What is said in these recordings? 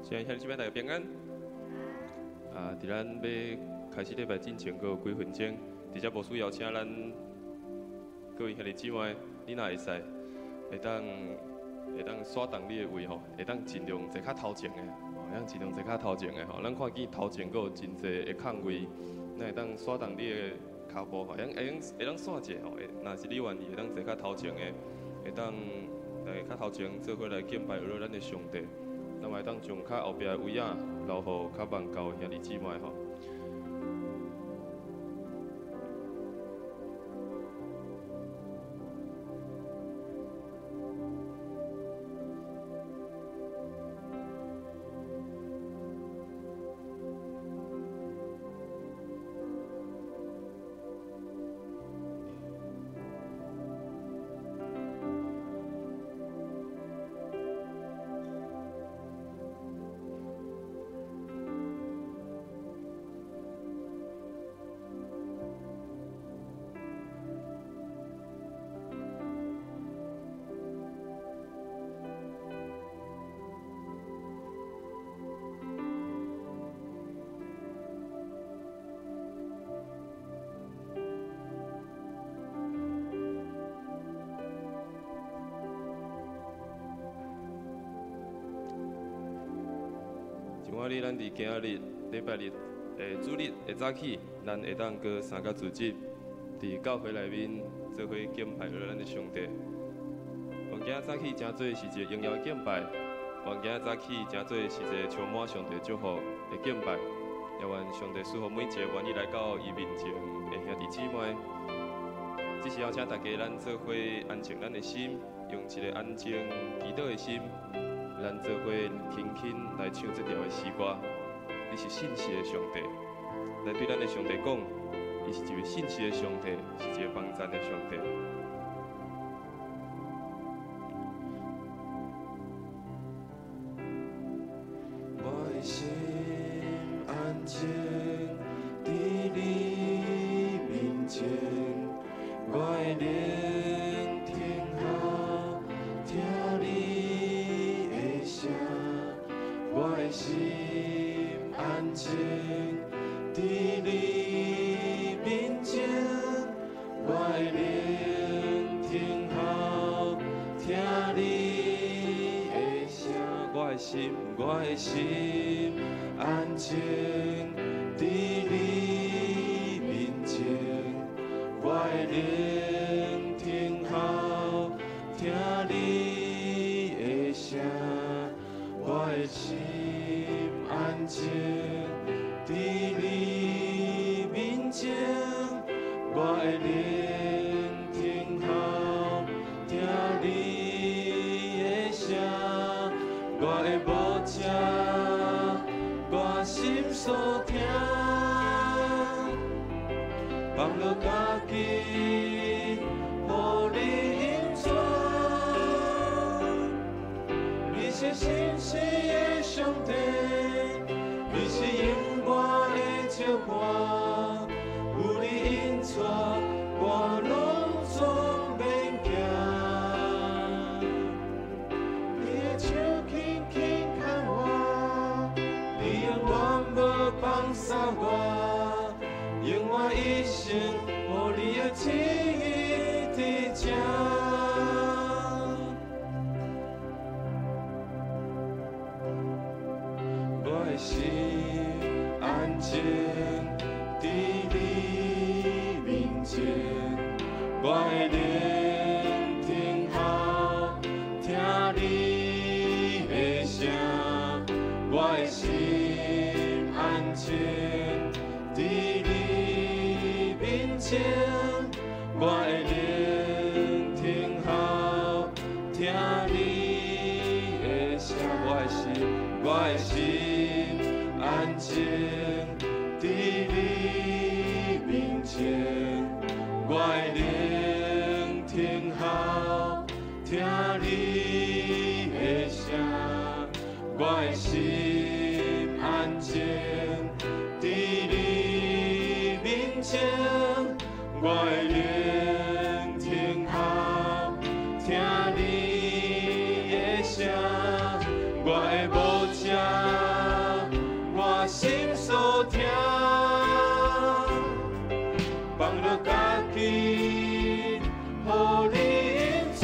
亲愛兄弟姊妹，大家平安。啊，佇咱欲開始禮拜進前，閣有幾分鐘，佇遮牧師邀請咱各位兄弟姊妹，你若會使，會當徙動你的位吼，會當盡量坐較頭前的，會當盡量坐較頭前的吼。咱看見頭前閣有真濟的空位，咱會當徙動你的跤步，會當徙者吼。若是你願意，會當坐較頭前的，會當來較頭前做伙來敬拜阿咱的上帝。咱嘛會當將較後壁的位仔留予較慢到的兄弟姊妹吼。今日咱佇今仔日禮拜日的主日的早起，咱會當閣三個組織佇教會內面做伙敬拜咱的上帝。願今仔早起成做是一個榮耀敬拜，願今仔早起成做是一個充滿上帝祝福的敬拜。也願上帝賜福每一個願意來到伊面前的兄弟姊妹。這時候請大家咱做伙安靜咱的心，用一個安靜祈禱的心。咱做伙輕輕來唱這條的詩歌。你是信實的上帝，來對咱的上帝講，伊是一位信實的上帝，是一個幫贊的上帝。我的心安靜佇你面前，我的靈聽候聽你的聲，我的心安靜佇你面前，我的靈聽候聽你的聲，我的心安靜佇你面前，我的靈聽候聽你的聲，我的心安靜佇你面前，我的靈聽候聽你的聲，我的牧者，我心所疼，放落家己，予你引帶。你是信實的上帝，你是永遠的石磐，引帶，我攏總免驚。你的手輕輕牽我，你永遠無放捨我，用我一生予你的旨意佇這。我的心安靜佇你面前，我的靈聽候聽你的聲，我的心安靜佇你面前，我的靈聽候聽你的聲，我的心，我的心安靜佇你面前，我的靈聽候聽你的聲，我的心安靜佇你面前，我的靈聽候聽你的聲，我的牧者，我心所疼，放落家己，予你引帶。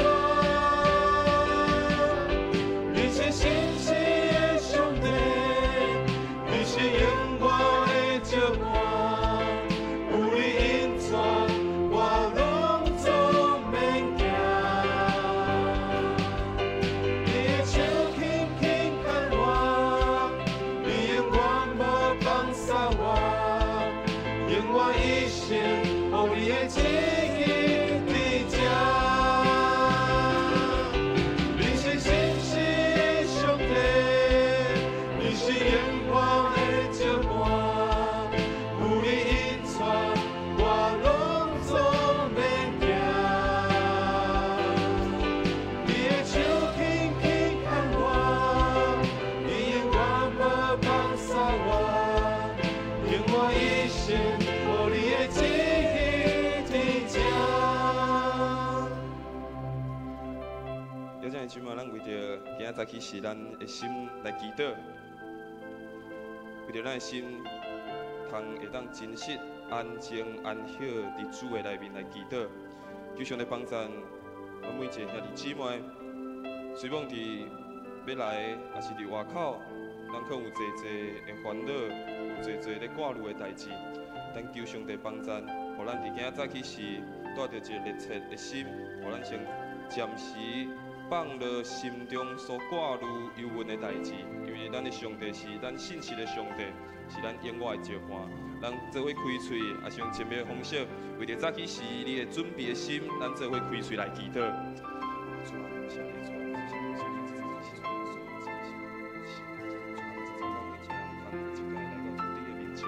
你是信實的上帝，你是永遠的石磐，有你引帶，我攏總免驚。你的手輕輕牽我，你永遠無放捨我，用我一生予你的旨意佇這。你是信實的上帝，你是永遠的石磐，有你引帶，我攏總免驚。你的手輕輕牽我，你永遠無放捨我，用我一生予你的旨意佇這。有這樣姊妹，咱為著今仔早起時，咱的心來祈禱，為著咱的心通會當真實、安靜、安歇佇主的內面來祈禱。求上帝幫贊阮每一個兄弟姊妹，雖罔佇欲來，抑是佇外口，咱可能有濟濟的煩惱，有濟濟咧掛慮的代誌，但求上帝幫贊，予咱佇今仔早起時帶著一个熱切的心，予咱先暫時放落心中所掛慮憂鬱的代誌，因為咱的上帝是咱信實的上帝，是咱永遠的石磐。咱做伙開喙，也是用靜默的方式，為著早起時你的準備的心，咱做伙開喙來祈禱。主啊，感謝你，主啊，感謝你，主啊，感謝你，主啊，感謝你，來到主你的面前，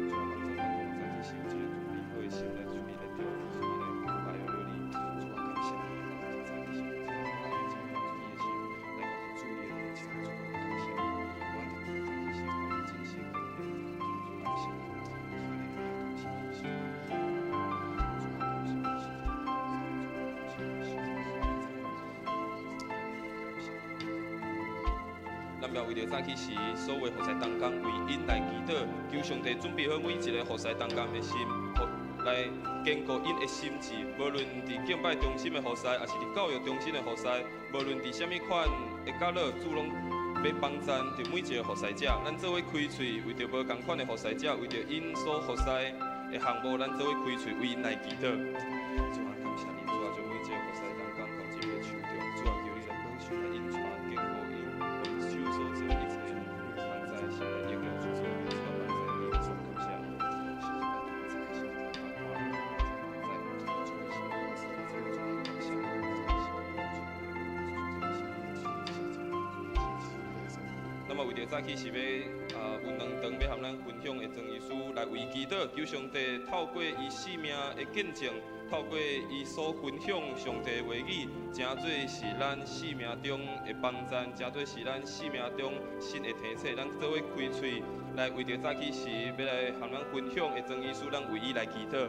主啊，幫助咱早起時有一個準備好的心來準備來調，準備來敬拜你。主啊，感謝你，早起時有一個準備的心來到主你的面前，主啊，感謝你，阮早起時有真實的主感謝你，哈利路亞，感謝你，主啊，感謝你，主啊，感謝你。咱也為著早起時所有服侍同工為𪜶來祈禱，求上帝準備好每一个服侍同工的心，來堅固𪜶的心志。無論佇敬拜中心的服侍，抑是佇教育中心的服侍，無論佇啥物款的角落，主攏欲幫贊著每一个服侍者。咱做伙開喙，為著無仝款的服侍者，為著𪜶所服侍的項目，咱做伙開喙為𪜶來祈禱。主啊，感謝你，主啊，將每一个服侍同工交入你的手中，主啊，求你來保守來引帶堅固𪜶，予𪜶手所做一切通在是來榮耀主，主啊，幫助你，主啊，感謝你。那麼為著早起是欲有兩段欲和咱分享的莊醫師來為祈禱，求上帝透過伊生命的見證，透過伊所分享上帝的話語，成做是咱生命中的幫贊，成做是咱生命中新的提醒。咱做伙開喙來為著早起時欲來和咱分享的莊醫師，咱為伊來祈禱。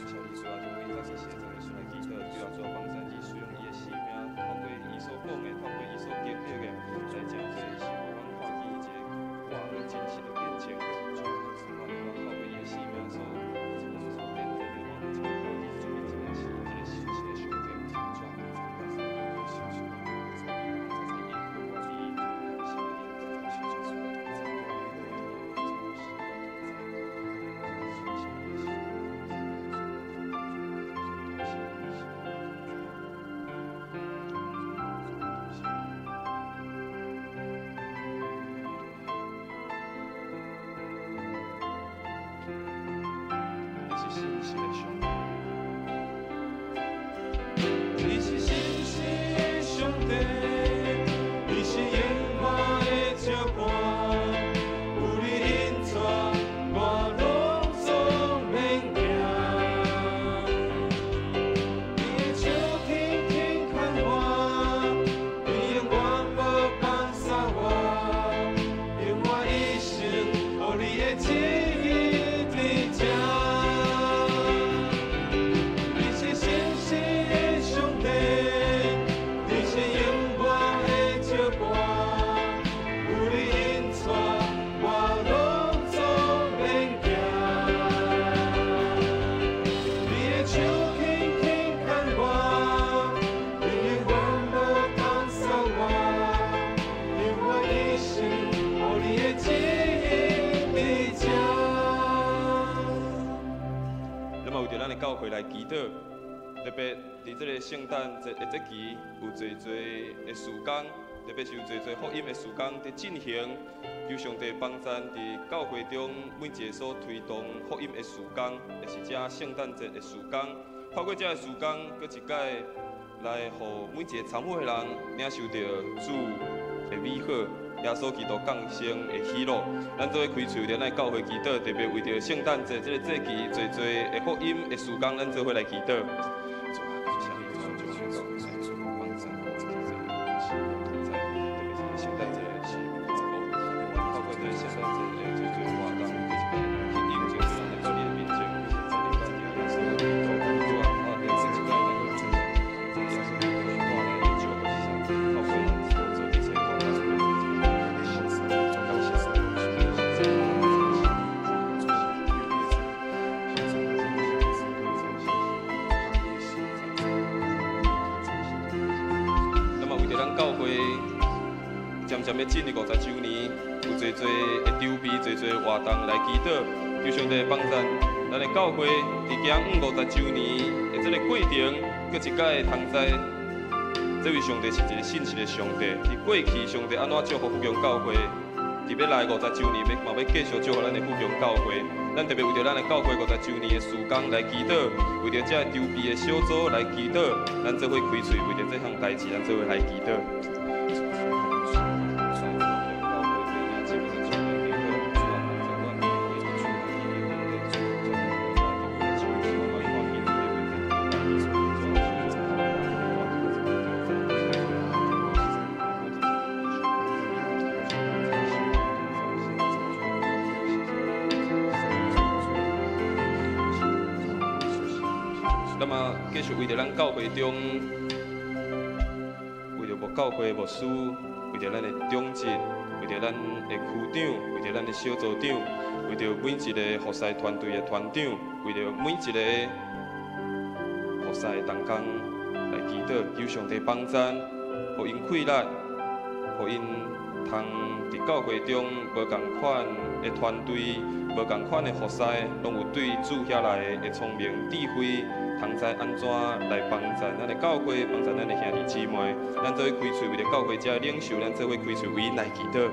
谢你主啊，就为早起时阵的来祈祷，主啊，主啊，帮助伊使用伊的生命，透过伊所讲的，透过伊所经历的，来成做是予阮看见一个活的真实的见证。主啊，主啊，透过伊的生命所展现的，我们这个看见这个真是这个信实的上帝。主啊，你是信实的上帝，你是信实的上帝，你是永远的石伴，有你引带，我拢总免惊。你的手轻轻牵我，你永远无放捒我，用我一生予你的旨意伫这。你是信实的上帝，你是永远的石伴，有你引带，我拢总免惊。你的手轻轻牵我，你永远无放捒我，用我一生予你的旨意伫这。咱嘛为著咱的教会来祈祷，特别伫这个圣诞节的节期，有济济的事工，特别是有济济福音的事工伫进行。求上帝帮赞伫教会中每一个所推动福音的事工，也是这圣诞节的事工。透过这个事工，阁一摆来予每一个参与的人领受著主的美好，耶稣基督降生的喜乐。咱做伙开喙，为著咱的教会祈祷，特别为著圣诞节这个节期，济济的福音的事工，咱做伙来祈祷。主啊，感谢你，主啊，主啊，帮赞我，特别是圣诞节的时候，透过这个圣诞节的济济活动，吸引真济人来到你的面前，在你面前耶稣基督，主啊，咱这一摆能够耶稣基督带来的祝福是啥？透过做一切工作。那么为著咱教会渐渐欲进入50周年，有济济的筹备，济济活动来祈祷，求上帝帮赞咱的教会伫行50周年的这个过程，阁一摆通知这位上帝是一个信实的上帝。伫过去，上帝按怎祝福福强教会，伫欲来50周年，欲嘛欲继续祝福咱的福强教会。咱特别为著咱的教会50周年的事工来祈祷，为著这个筹备的小组来祈祷，咱做伙开喙，为著这项代志，咱做伙来祈祷。那么，继续为著咱教会中，为著牧教会牧师，为著咱的长执，为著咱的区长，为著咱的小组长，为著每一个服侍团队的团长，为著每一个服侍的同工来祈祷，求上帝帮赞，予𪜶气力，予𪜶通伫教会中无仝款的团队，无仝款的服侍，拢有对主遐来的聪明智慧。通知按怎来帮助咱的教会，帮助咱的兄弟姊妹。咱做伙开喙为著教会这领袖，咱做伙开喙为𪜶来祈祷。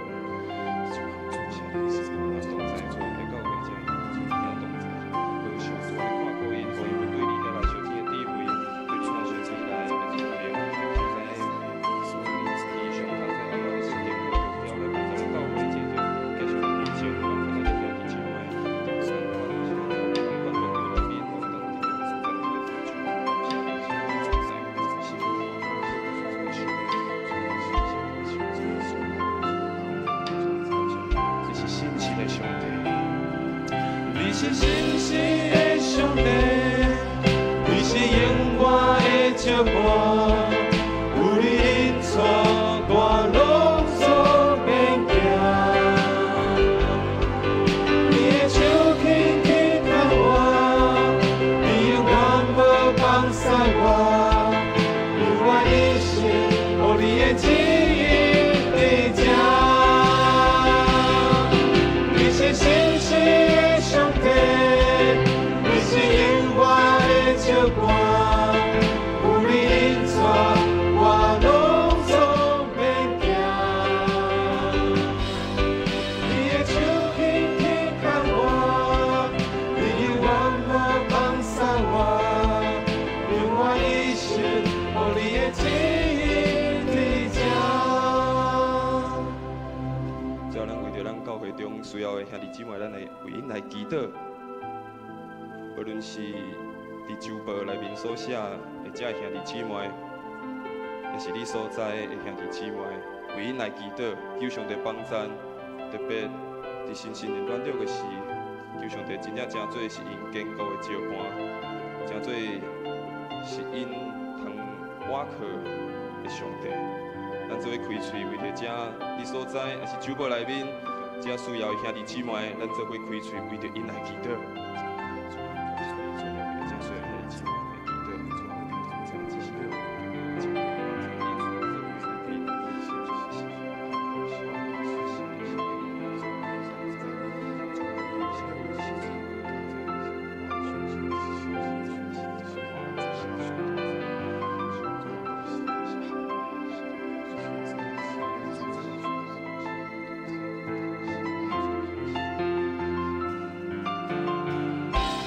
你是信实的上帝，伴，有你引帶我攏總免驚。你的手輕輕牽我，你永遠無放捨我，用我一生予你的旨意佇這。你是信實的上帝，你是永遠的石磐，有你引帶我攏總免驚。你的手輕輕牽我，你永遠無放捨我，用我一生予你的旨意佇這。最後，咱為著咱教會中需要的兄弟姊妹，咱來為𪜶來祈禱。無論是佇周報內面所寫的這兄弟姊妹，抑是你所在的兄弟姊妹，為𪜶來祈禱，求上帝幫贊。特別佇心神軟弱的時，求上帝真正成做是𪜶堅固的石磐，成做是𪜶通倚靠的上帝。咱做伙開喙，為著這你所在，抑是周報內面這需要的兄弟姊妹，咱做伙開喙，為著𪜶來祈禱。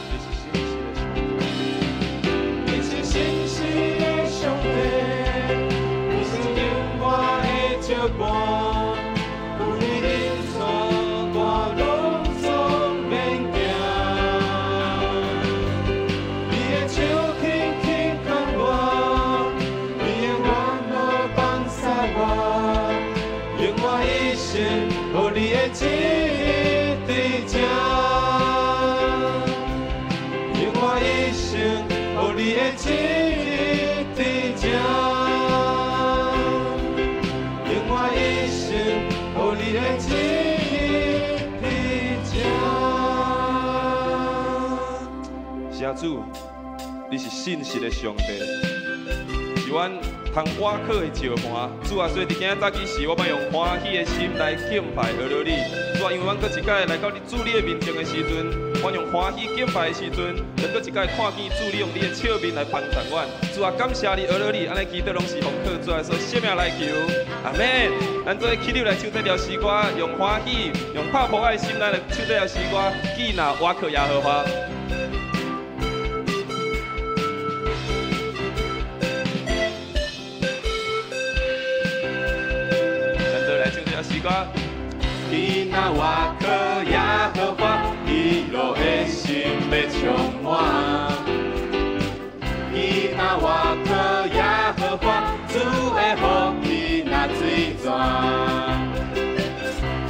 你是信實的上帝，你是信實的上帝，你是永遠的石磐，有你引帶我攏總免驚。你的手輕輕牽我，你永遠無放捨我，用我一生予你的旨意佇這。用我一生予你的旨意佇這，用我一生予你的旨意佇這。謝主，你是信實的上帝，是阮通倚靠的石磐。主啊，所以佇今仔早起時，我欲用歡喜的心來敬拜阿羅你。主啊，因為阮閣一擺來到你主你的面前的時陣，阮用歡喜敬拜的時陣，就閣一擺看見主你用你的笑面來幫助阮。主啊，感謝你，阿羅你，按呢祈禱攏是奉靠主耶穌聖名來求，阿門。咱做伙起立來唱這條詩歌，用歡喜、用拍噗仔的心來唱這條詩歌，既若倚靠耶和華。咱做來唱這條詩歌。既若倚靠耶和華，喜樂的心欲充滿。既若倚靠耶和華，主的福氣若水泉。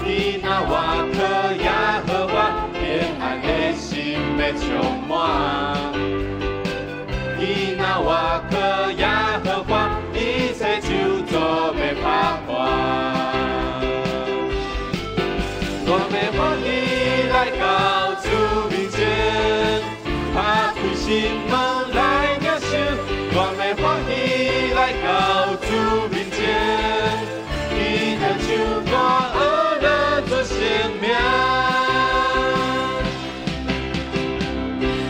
既若倚靠耶和華，平安的心欲充滿。既若倚靠耶和華，一切咒詛欲拍破。我欲歡喜來到主面前，拍開心門來領受。我欲歡喜來到主面前，記得唱歌學樂主聖名。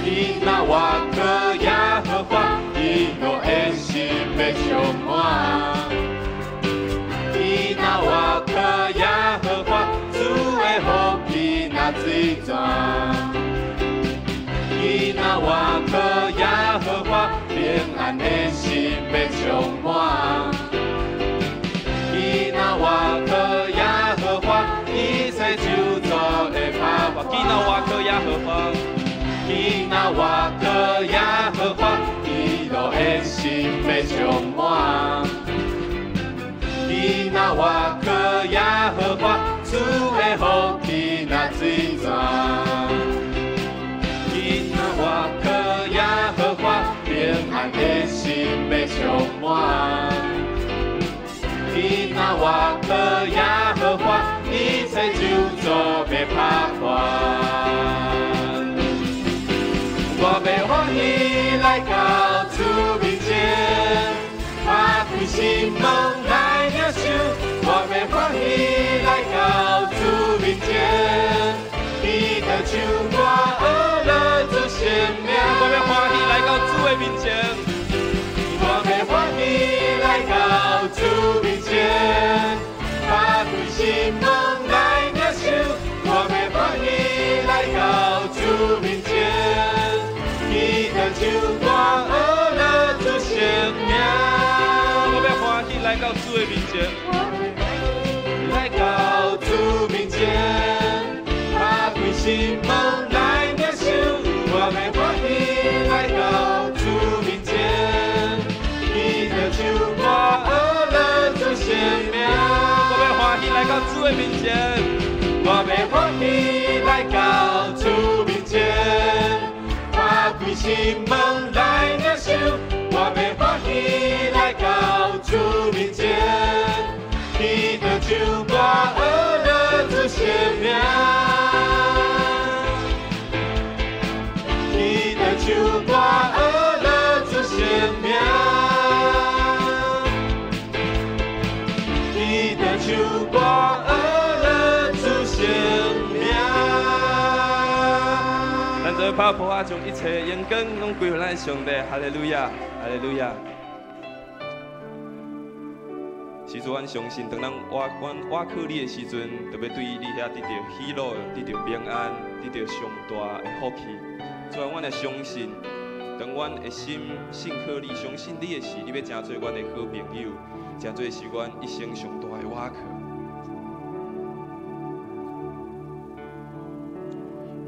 你若倚靠耶和華，喜樂的心欲充滿。你若倚靠耶和華，主的福氣若水泉。你若倚靠耶和華，平安的心欲充滿。你若倚靠耶和華，一切咒詛會拍破。既若倚靠耶和華，你若倚靠耶和華，喜樂的心欲充滿。你若倚靠耶和華，主的福氣若水泉。你若倚靠耶和華，平安的心欲充歡喜來到主面前，拍開心門來領受。我欲歡喜來到主面前，彼得唱歌學了主聖名。我欲歡喜來到主的面前，我欲歡喜來到主面前，拍開心門來領受。我欲歡喜來到主面前，彼得唱歌學了主聖名。我欲歡喜來到主的面前，來到主面前，拍開心門來領受。我欲歡喜來到主面前，彼得唱歌學了主聖名。我欲歡喜來到主的面前，我欲歡喜來到主面前，拍開心門來領受。我欲歡喜來到主面前，彼得唱歌學了主聖名。彼得唱歌學了主聖名。彼得唱歌學了主聖名。咱做拍噗仔，將一切榮光攏歸予咱的上帝，哈利路亞，哈利路亞。時陣，阮相信，當咱倚阮倚靠你的時陣，就欲對你遐得著喜樂，得著平安，得著上大的福氣。主啊，阮也相信，當阮的心信靠你、相信你的時，你欲成做阮的好朋友，成做是阮一生上大的倚靠。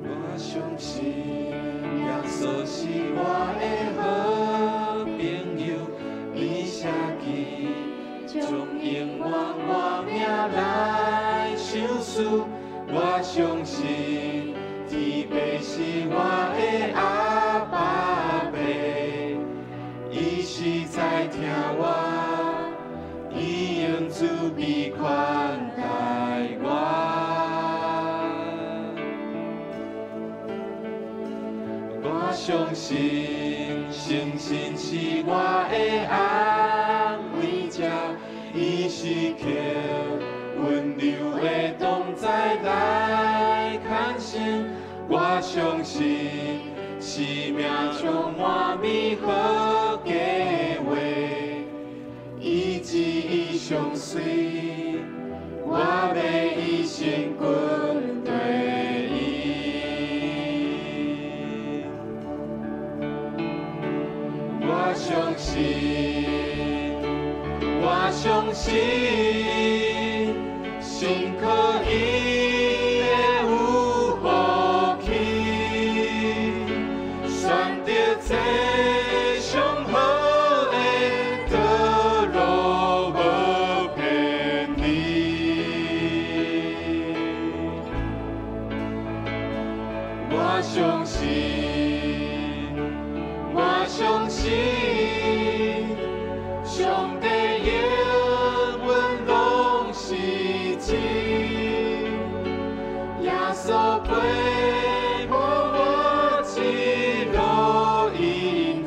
我相信耶穌是我的好朋友，伊寫記將永遠我名來相思。我相信天父是我的阿爸父，伊是在聽我，伊用慈悲款待我。我相信聖神是我的安慰者，伊時刻溫柔的同在來牽引。我相信生命充滿美好計劃，伊旨意相隨，我欲一生跟隨伊。我相信，我相信，信靠伊會有福氣，選擇這上好的道路，無偏離。我相信，我相信，上帝應允攏是真，耶穌陪伴我一路以來，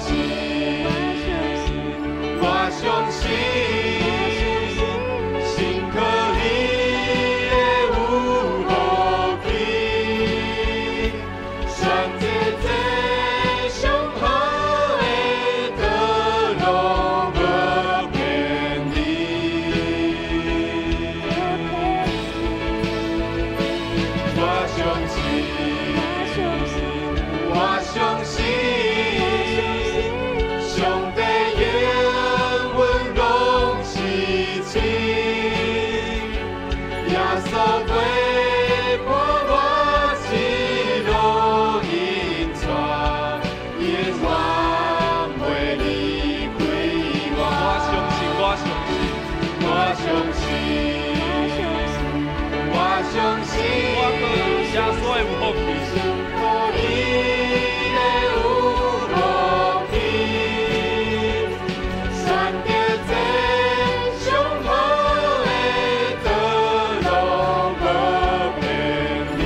信，我相信，信靠你的有福气，选择这上好的道路，无偏离。我相信，我相信，上帝应允拢是真。耶稣陪伴我一路引带，永远袂离开我。我相信，我相信，我相信，我相信，我靠耶稣的有福气。靠你的有福气，选择这上好的道路，无偏离。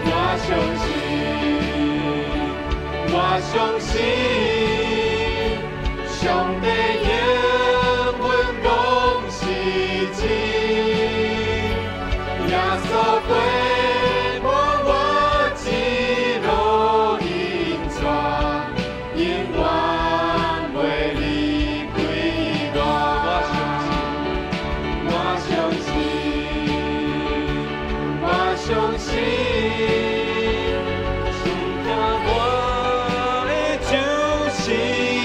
我相信，我相信，上帝应允拢是真。耶稣陪伴我一路引带，永远袂离开我。我相信，我相信，我相信，上疼我的就是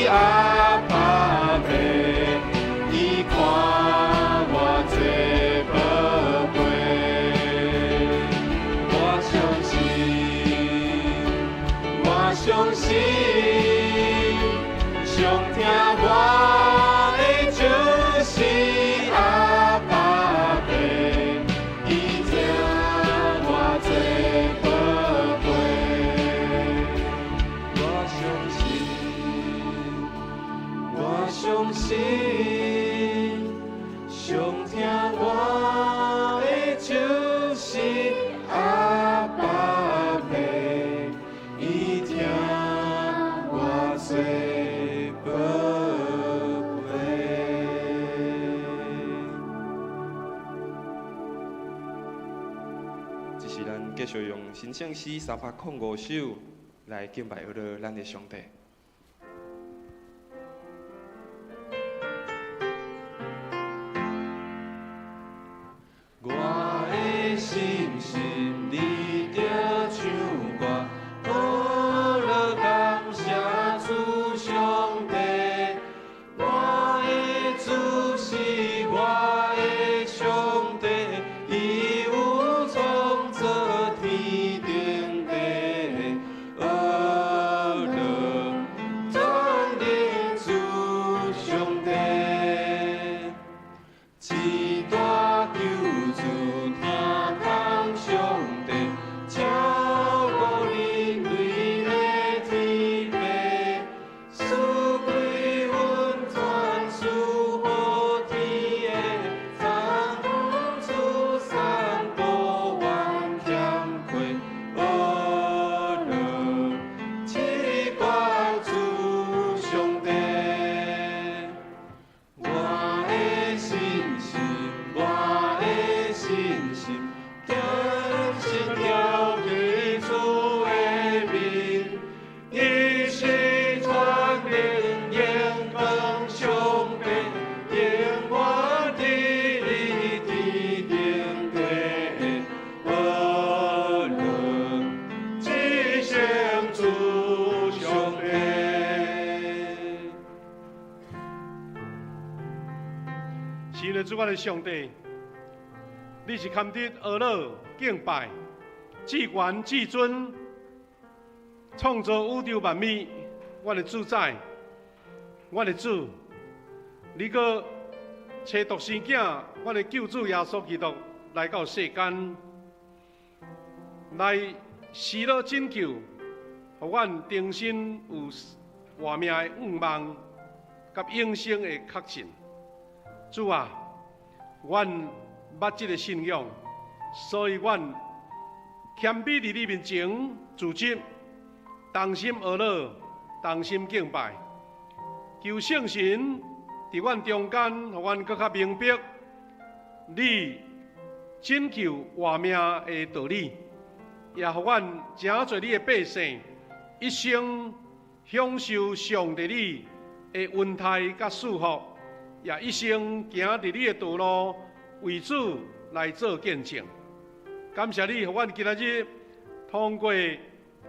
阿爸父，伊看我做宝贝。我相信，我相信，上疼我的就是阿爸父，伊疼我做宝贝。我相信，我相信，上疼我的就是阿爸父，伊疼我做宝贝。这是咱继续用神圣诗305首来敬拜阿罗咱的上帝。我的心心你著唱歌，好乐感谢主上帝。我的主是我的上帝，伊有创造天顶地，阿乐全能主上帝。至大救主疼痛上帝，照顾人类的天父，赐开温泉，赐予天的，赞主散布万欠亏，阿乐至高主上帝。我的信心，我的信心，坚信交伫主的面，伊是全能荣光上帝，永远伫你天顶地，阿乐至圣主上帝。是的，主，我的上帝，你是堪得阿乐敬拜、至悬至尊、创造宇宙万物，我的主宰，我的主，你阁差独生囝，我的救主耶稣基督來到世間，來施了拯救，予阮重新有活命的願望，佮永生的確信。主啊，阮捌這个信仰，所以阮谦卑伫你面前自执，同心学乐，同心敬拜。求圣神伫阮中间，予阮阁较明白你拯救活命的道理，也予阮诚济你的百姓一生享受上帝你的恩待佮祝福，也一生行伫你的道路，为主来做见证。感谢你，予阮今仔日通过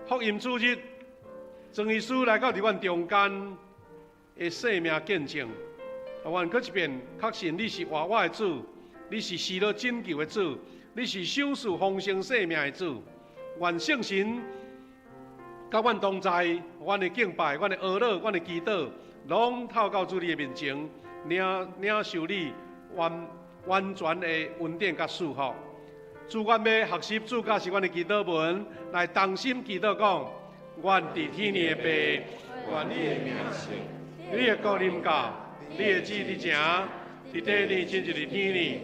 福音主日，庄医师来到伫阮中间的生命见证，予阮阁一遍确信你是活我的主，你是施乐拯救的主，你是赏赐丰盛生命的主。愿圣神佮阮同在，阮的敬拜、阮的阿乐、阮的祈祷，拢透到主你的面前，领受你完完全的恩典佮祝福。主，阮欲学习主教示阮的祈祷文，来同心祈祷讲：愿伫天的父，愿你的名圣，你的国临到，你的旨意行，伫地呢亲像伫天呢。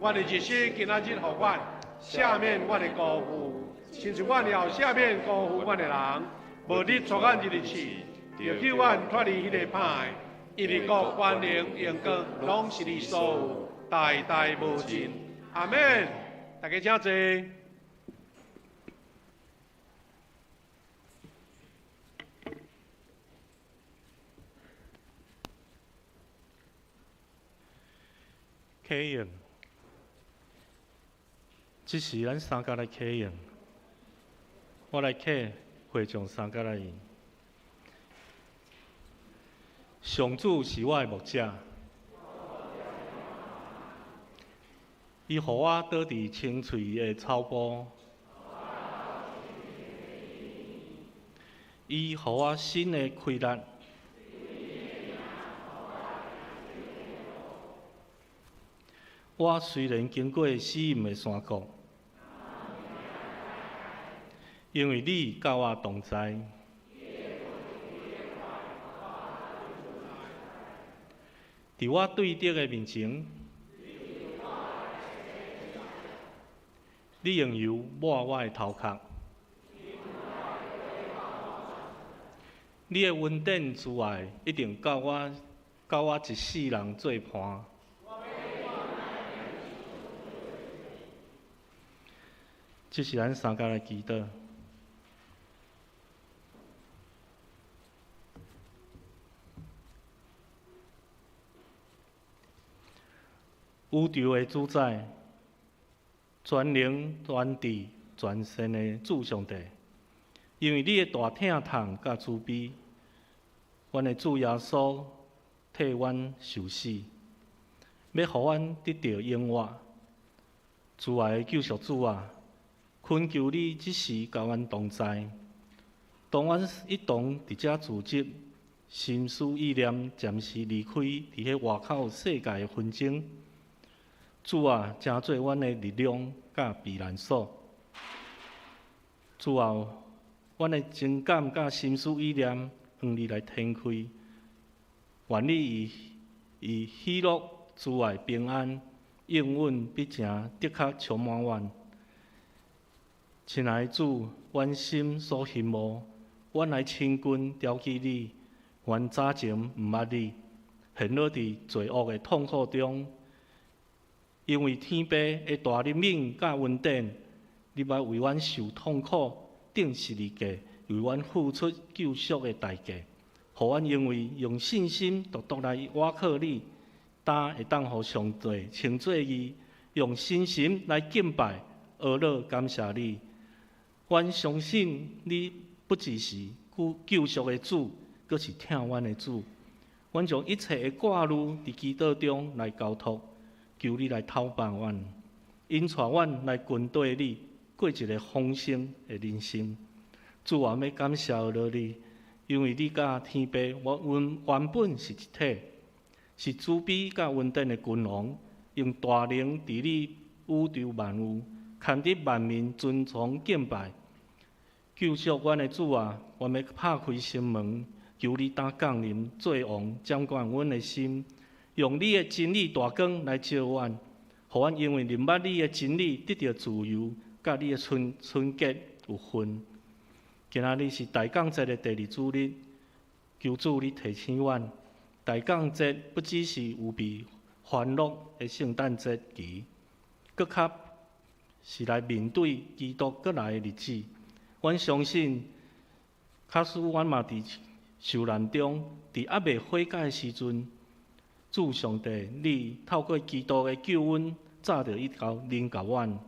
阮的日食今仔日予阮，赦免阮的辜负，亲像阮也赦免辜负阮的人。无你带阮入去试，著救阮脱离彼个歹的。因为国、权能、荣光，拢是你所有，代代无尽。阿们。大家请坐。启用，这时咱三家来启用，我来启会众三家来应。上主是我的牧者，伊予我倒伫青翠的草埔，伊予我新的气力，我虽然经过死荫的山谷，因为你佮我同在。伫我对敌的面前，你用油抹我的头壳，你的恩典慈爱一定佮我一世人做伴。这是咱三家来祈祷。宇宙的主宰，全能、全智、全善的主上帝，因为你的大疼痛佮慈悲，阮的主耶稣替阮受死，欲予阮得著永活。慈爱的救赎主啊，恳求你这时佮阮同在，当阮一同伫遮聚集，心思意念暂时离开伫彼外口世界的纷争。主啊，成做阮的力量佮避难所。主啊，阮的情感佮心思意念向你来展开，愿你以喜乐、慈爱、平安，永远必成的确充满阮。亲爱的主，阮心所希望，阮来亲近调记你，愿早前毋捌你，陷落伫罪恶的痛苦中。因为天父的大怜悯佮恩典，你捌为阮受痛苦，钉十字架，为阮付出救赎的代价，予阮因为用信心独独来倚靠你，当会当予上帝称做义，用信心来敬拜、阿乐、感谢你。阮相信你不只是救赎的主，阁是疼阮的主。阮将一切的挂虑伫祈祷中来交托。求你来透放阮，引带阮来跟缀你，过一个丰盛的人生。主啊，欲感谢你，因为你佮天父我原本是一体，是慈悲佮恩典的君王，用大能治理宇宙万有，牵得万民尊崇敬拜。救赎阮的主啊，我欲拍开心门，求你担降临做王，掌管阮的心。用你的真理大光来照阮，予阮因为认捌你的真理得著自由，佮你的純潔有份。今仔日是大降節的第二主日，求主你提醒阮，大降節不只是預備歡樂的聖誕節期，閣較是來面對基督閣來的日子。阮相信，假使阮嘛佇受難中，佇猶未悔改的時陣，主上帝，你透過基督的救恩，早就已經臨到阮，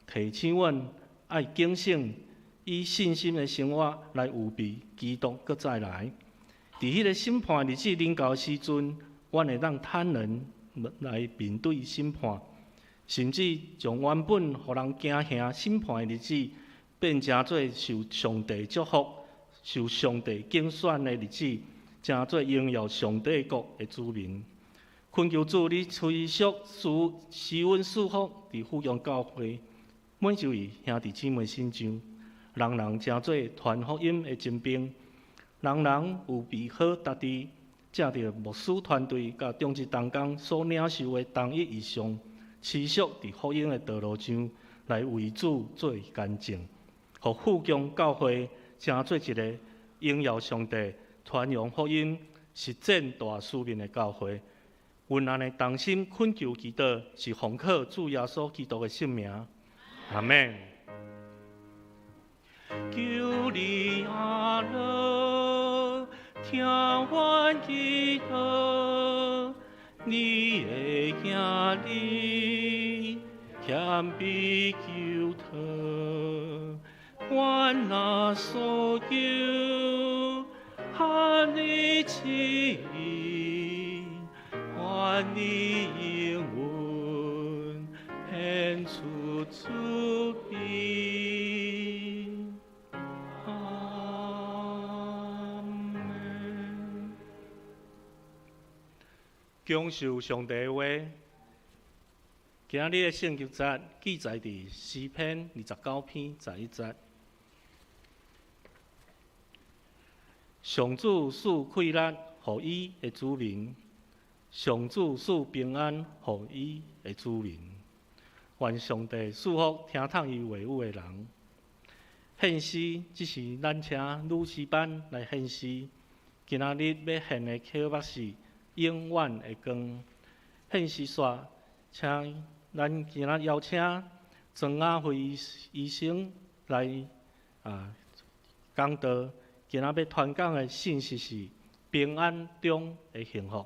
提醒阮愛警醒，以信心的生活來預備基督閣再來。佇彼个審判日子臨到的時陣，阮會當坦然來面對審判，甚至將原本予人驚嚇審判的日子，變成做受上帝祝福、受上帝揀選的日子，成做榮耀上帝國的子民。懇求主，你持續施恩賜福佇富強教會每一位兄弟姊妹身上，人人成做傳福音的精兵，人人有備好家己，藉著牧師團隊佮長執同工所領受的同一異象，持續佇福音的道路上來為主做見證，予富強教會成做一个榮耀上帝、傳揚福音、實踐大使命的教會。阮按呢同心懇求祈禱，是奉靠主耶穌基督的聖名。阿們。求你阿樂，聽阮祈禱，你的子兒謙卑求託，阮若所求，合你旨意，願你應允，顯出慈悲。阿們。享受上帝的話，今日的聖經節記載佇詩篇29篇11節。上主賜快樂予伊的子民，上主賜平安予伊的子民。願上帝賜福聽從伊話語的人。獻詩，這是咱請女詩班來獻詩。今仔日欲獻的曲目是《永遠的光》。獻詩煞，請咱今仔邀請曾雅慧醫生來講道。今仔欲傳講的信息是平安中的幸福。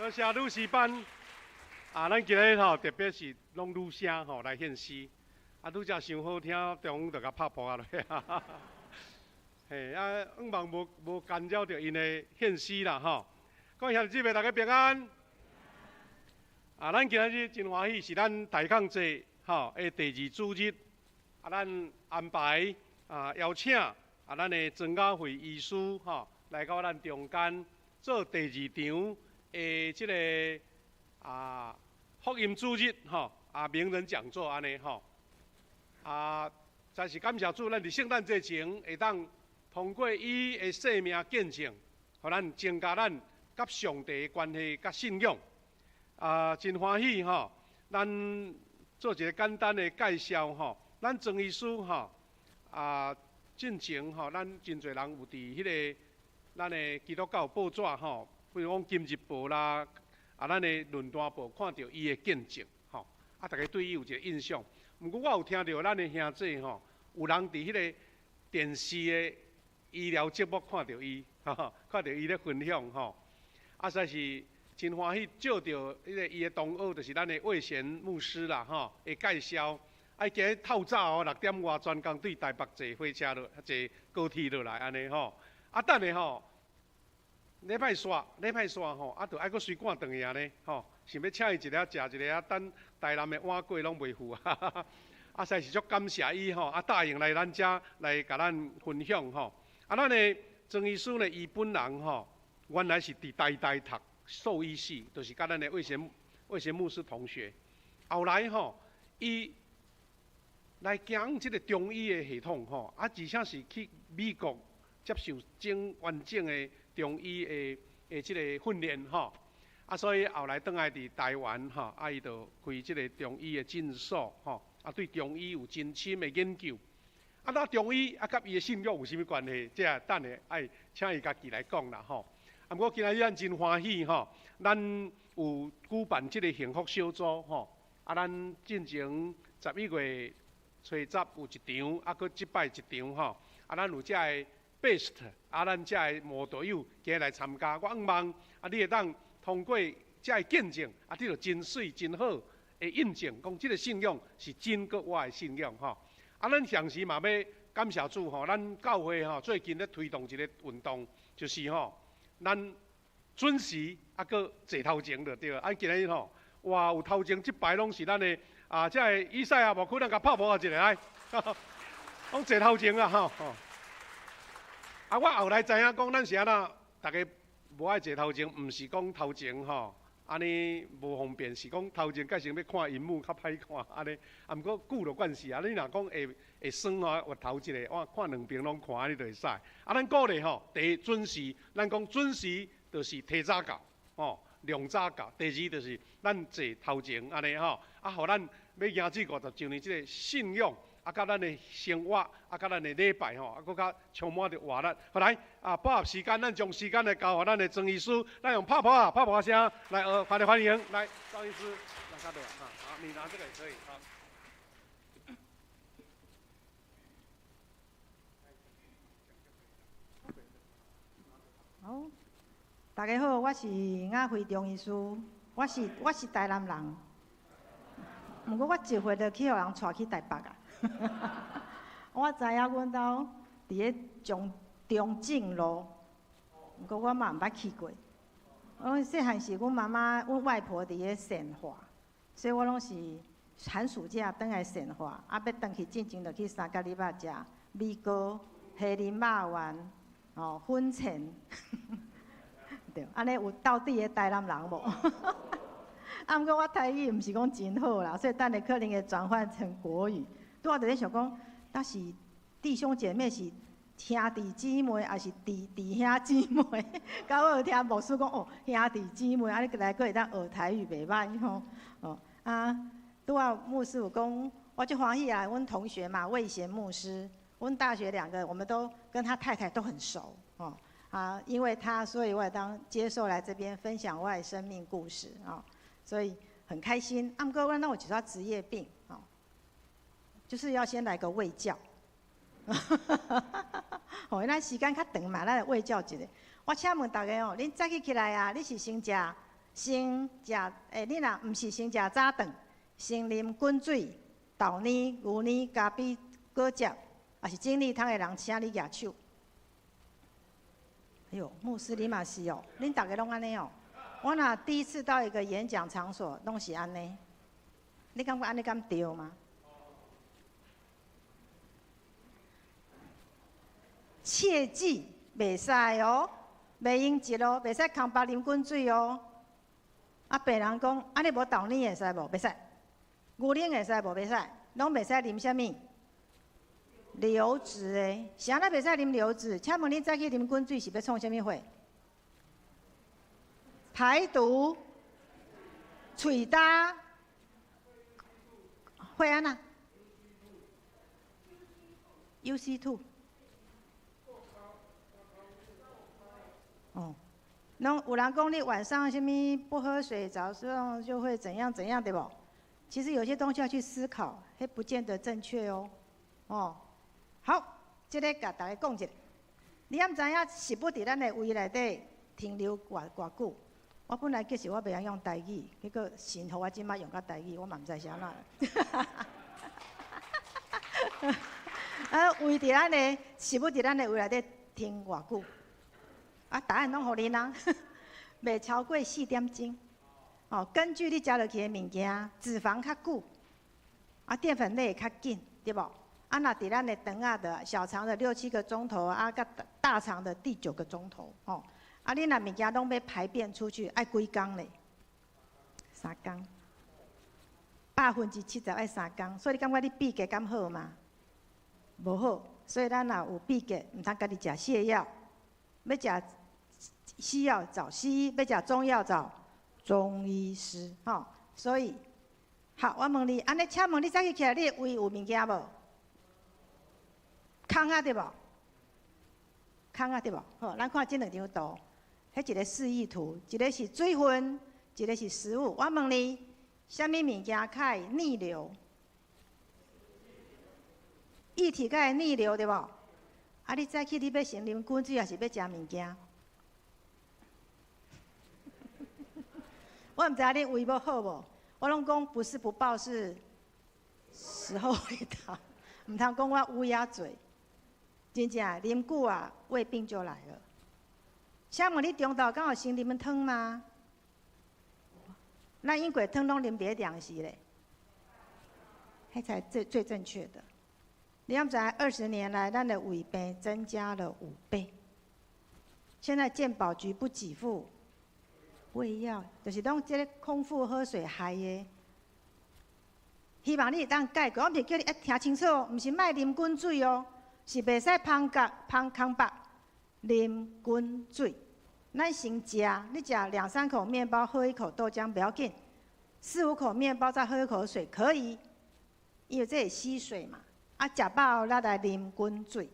多謝女詩班。啊，咱今日吼特別是攏女聲吼來獻詩，啊，拄才傷好聽，中午就共拍噗仔落。嘿，啊，向望無無干擾著𪜶的獻詩啦吼。各位兄弟姊妹，大家平安。啊，咱今日真歡喜，是咱大抗祭吼的第二主日。啊，咱安排啊邀請啊咱的曾雅慧醫師吼來到咱中間做第二場的這个啊福音主日吼啊名人講座按呢吼。啊，真是感謝主，咱佇聖誕節前會當通過伊的生命見證，予咱增加咱佮上帝的關係佮信仰。啊，真歡喜吼！咱做一个簡單的介紹吼。咱曾醫師吼啊，進前吼，咱真濟人有佇彼个咱的基督教報紙吼，比如講《今日報》啦，啊，咱的論壇報看著伊的見證吼，啊，大家對伊有一个印象。毋過我有聽著咱的兄弟吼，有人佇彼个電視的醫療節目看著伊，看著伊咧分享吼，啊，實在是真歡喜，借著彼个伊的同學，就是咱的魏賢牧師啦吼，的介紹。啊，今日透早哦，6點外專工對台北坐火車落，坐高鐵落來按呢吼。啊，等下吼，禮拜煞，禮拜煞吼，啊，著愛閣隨趕轉去按呢吼，想欲請伊一个食一个啊，等台南的碗粿攏袂赴啊。啊，實在是足感謝伊吼，啊，答應來咱遮來共咱分享吼。啊，咱的曾醫師呢，伊本人吼，原來是佇台大讀獸醫系，就是佮咱的魏賢牧師同學。後來吼，伊來行這个中醫的系統吼，啊，而且是去美國接受整完整的中醫的的這个訓練吼，啊，所以後來轉來佇台灣吼，啊，伊就開這个中醫的診所吼，啊，對中醫有真深的研究。啊，那中醫啊，佮伊的信仰有啥物關係？這等下愛請伊家己來講啦吼。啊，毋過今日咱真歡喜吼，咱有舉辦這个幸福小組吼，啊，咱進前11月初十有一場，啊，閣這擺一場吼，啊，咱有遮个 best，啊，咱遮个慕道友今日來參加，我向望啊，你會當通過遮个見證，啊，得著真媠真好的印證，講這个信仰是真閣活的信仰吼。啊，咱同時嘛欲感謝主吼，咱教會吼最近咧推動一个運動，就是吼，咱準時啊，閣坐頭前就對。啊，今日吼，哇，有頭前這排攏是咱的。啊，這个以賽亞牧區，咱共拍噗仔一下來，攏坐頭前啊吼。啊，我後來知影講，咱是按怎，逐家無愛坐頭前，毋是講頭前吼，按呢無方便，是講頭前蓋先欲看螢幕較歹看，按呢。啊，毋過久就慣勢啊。你若講會會酸吼，越頭一个，我看兩邊攏看，按呢就會使。啊，咱鼓勵吼，第一準時，咱講準時就是提早到，吼，量早到。第二就是咱坐頭前按呢吼，啊，予咱欲行這50週年這个信仰，啊，佮咱的生活，啊，佮咱的禮拜吼，啊，閣較充滿著活力。好來，啊，把握時間，咱將時間來交予咱的曾醫師，咱用拍噗仔、拍噗仔聲來歡迎歡迎，來，曾醫師，來較落啊，好，你拿這個也可以，好。好，大家好，我是雅慧中醫師，我是台南人。毋過我一歲就去予人帶去台北啊！我知影阮兜佇咧中中正路，毋過我嘛毋捌去過。我細漢時，阮媽媽、阮外婆佇咧善化，所以我攏是寒暑假轉來善化，啊，欲轉去進前就去三角里肉食米糕、蝦仁肉丸、哦粉腸，對，按呢有道地的台南人無？啊，毋過我台語毋是講真好啦，所以等下可能會轉換成國語。拄仔佇咧想講，若是弟兄姐妹是兄弟姊妹，抑是弟弟兄姊妹？到尾有聽牧師講哦，兄弟姊妹，啊，你來閣會當學台語袂䆀吼。哦，啊，拄仔牧師有講，我足歡喜啊，阮同學嘛，魏賢牧師，阮大學兩個，我們都跟他太太都很熟哦。啊，因為他，所以我會當接受來這邊分享我的生命故事啊。所以很開心。啊，毋過阮攏有一寡職業病，哦，就是要先來個衛教。吼，咱時間較長嘛，咱來衛教一下。我請問大家哦，恁早起起來啊，你是先食先食，你若毋是先食早顿，先啉滚水、豆奶、牛奶、咖啡、果汁，抑是精力汤的人，請你舉手。哎喲，牧師你嘛是哦，恁逐家攏按呢哦。我若第一次到一個演講場所，攏是按呢。你感覺按呢敢對嗎？切記，袂使哦，袂用一咯，袂使空腹啉滾水哦。啊，病人講，按呢無豆奶會使無？袂使。牛奶會使無？袂使，攏袂使啉啥物？流質的，是按怎袂使啉流質？請問你早起啉滾水是欲創啥物貨？排毒、喙焦，會按怎？UC2。哦，攏有人講你晚上啥物不喝水，早上就會怎樣怎樣，對無？其實有些東西要去思考，彼不見得正確哦。哦，好，這个共大家講一下。你敢知影食物佇咱的胃內底停留偌偌久？我本來其實我袂曉用台語，結果神予我這擺用甲台語，我嘛毋知是按怎。啊，胃佇咱的食物佇咱的胃內底停偌久？啊，答案攏予恁啊，袂超過4點鐘。哦，根據你食落去的物件，脂肪較久，啊，澱粉類較緊，對無？啊，若佇咱的腸仔的小腸的六七個鐘頭，啊，佮大腸的第九個鐘頭，吼。啊，你若物件攏欲排便出去，愛幾工咧？3工。70%愛3工，所以你感覺你秘結敢好嗎？無好，所以咱若有秘結，毋通家己食瀉藥，欲食西藥找西醫，欲食中藥找中醫師，吼。所以，好，我問你，按呢，請問你早起起來，你的胃有物件無？空啊對無？空啊對無？好，咱看這兩張圖，彼一個示意圖，一個是水分，一個是食物。我問你，啥物物件較會逆流？液體較會逆流對無？啊，你早起你欲先啉滾水，抑是欲食物件？我毋知影恁胃欲好無？我攏講不是不報，是時候未到。毋通講我烏鴉嘴，真正啉久啊，胃病就來了。請問你中晝敢有先啉湯嗎？咱因過湯攏啉佇咧涼時咧，彼才最最正確的。你敢知20年來，咱的胃病增加了5倍。現在健保局不給付胃藥，就是攏這個空腹喝水害的。希望你會當解決，我毋是叫你愛聽清楚哦，毋是莫啉滾水哦，是袂使芳角芳空腹啉滾水。咱先食，你食兩三口麵包，喝一口豆漿不要緊，四五口麵包再喝一口水可以，因為這會吸水嘛。啊，食飽咱來啉滾水。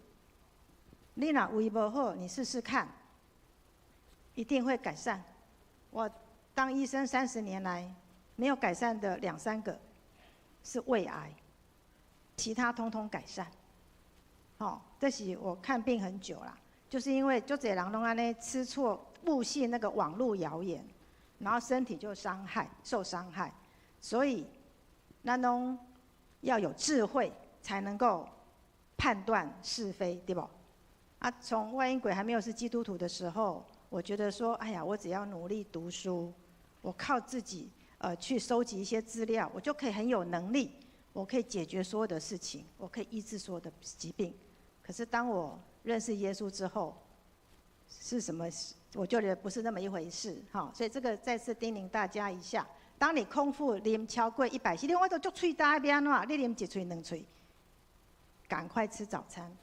你若胃無好，你試試看，一定會改善。我當醫生30年來，沒有改善的兩三個是胃癌，其他通通改善。哦，這是我看病很久啦，就是因為足濟人攏按呢吃錯、誤信那個網路謠言，然後身體就傷害、受傷害，所以咱攏要有智慧，才能夠判斷是非，對無？啊，從萬英鬼還沒有是基督徒的時候，我覺得說，哎呀，我只要努力讀書，我靠自己，去收集一些資料，我就可以很有能力，我可以解決所有的事情，我可以醫治所有的疾病。可是當我認識耶穌之後，是什麼？我就覺得不是那麼一回事，哈。所以這個再次叮嚀大家一下：當你空腹啉超過100 cc，你我都足喙焦欲按怎？你啉一喙兩喙，趕快吃早餐。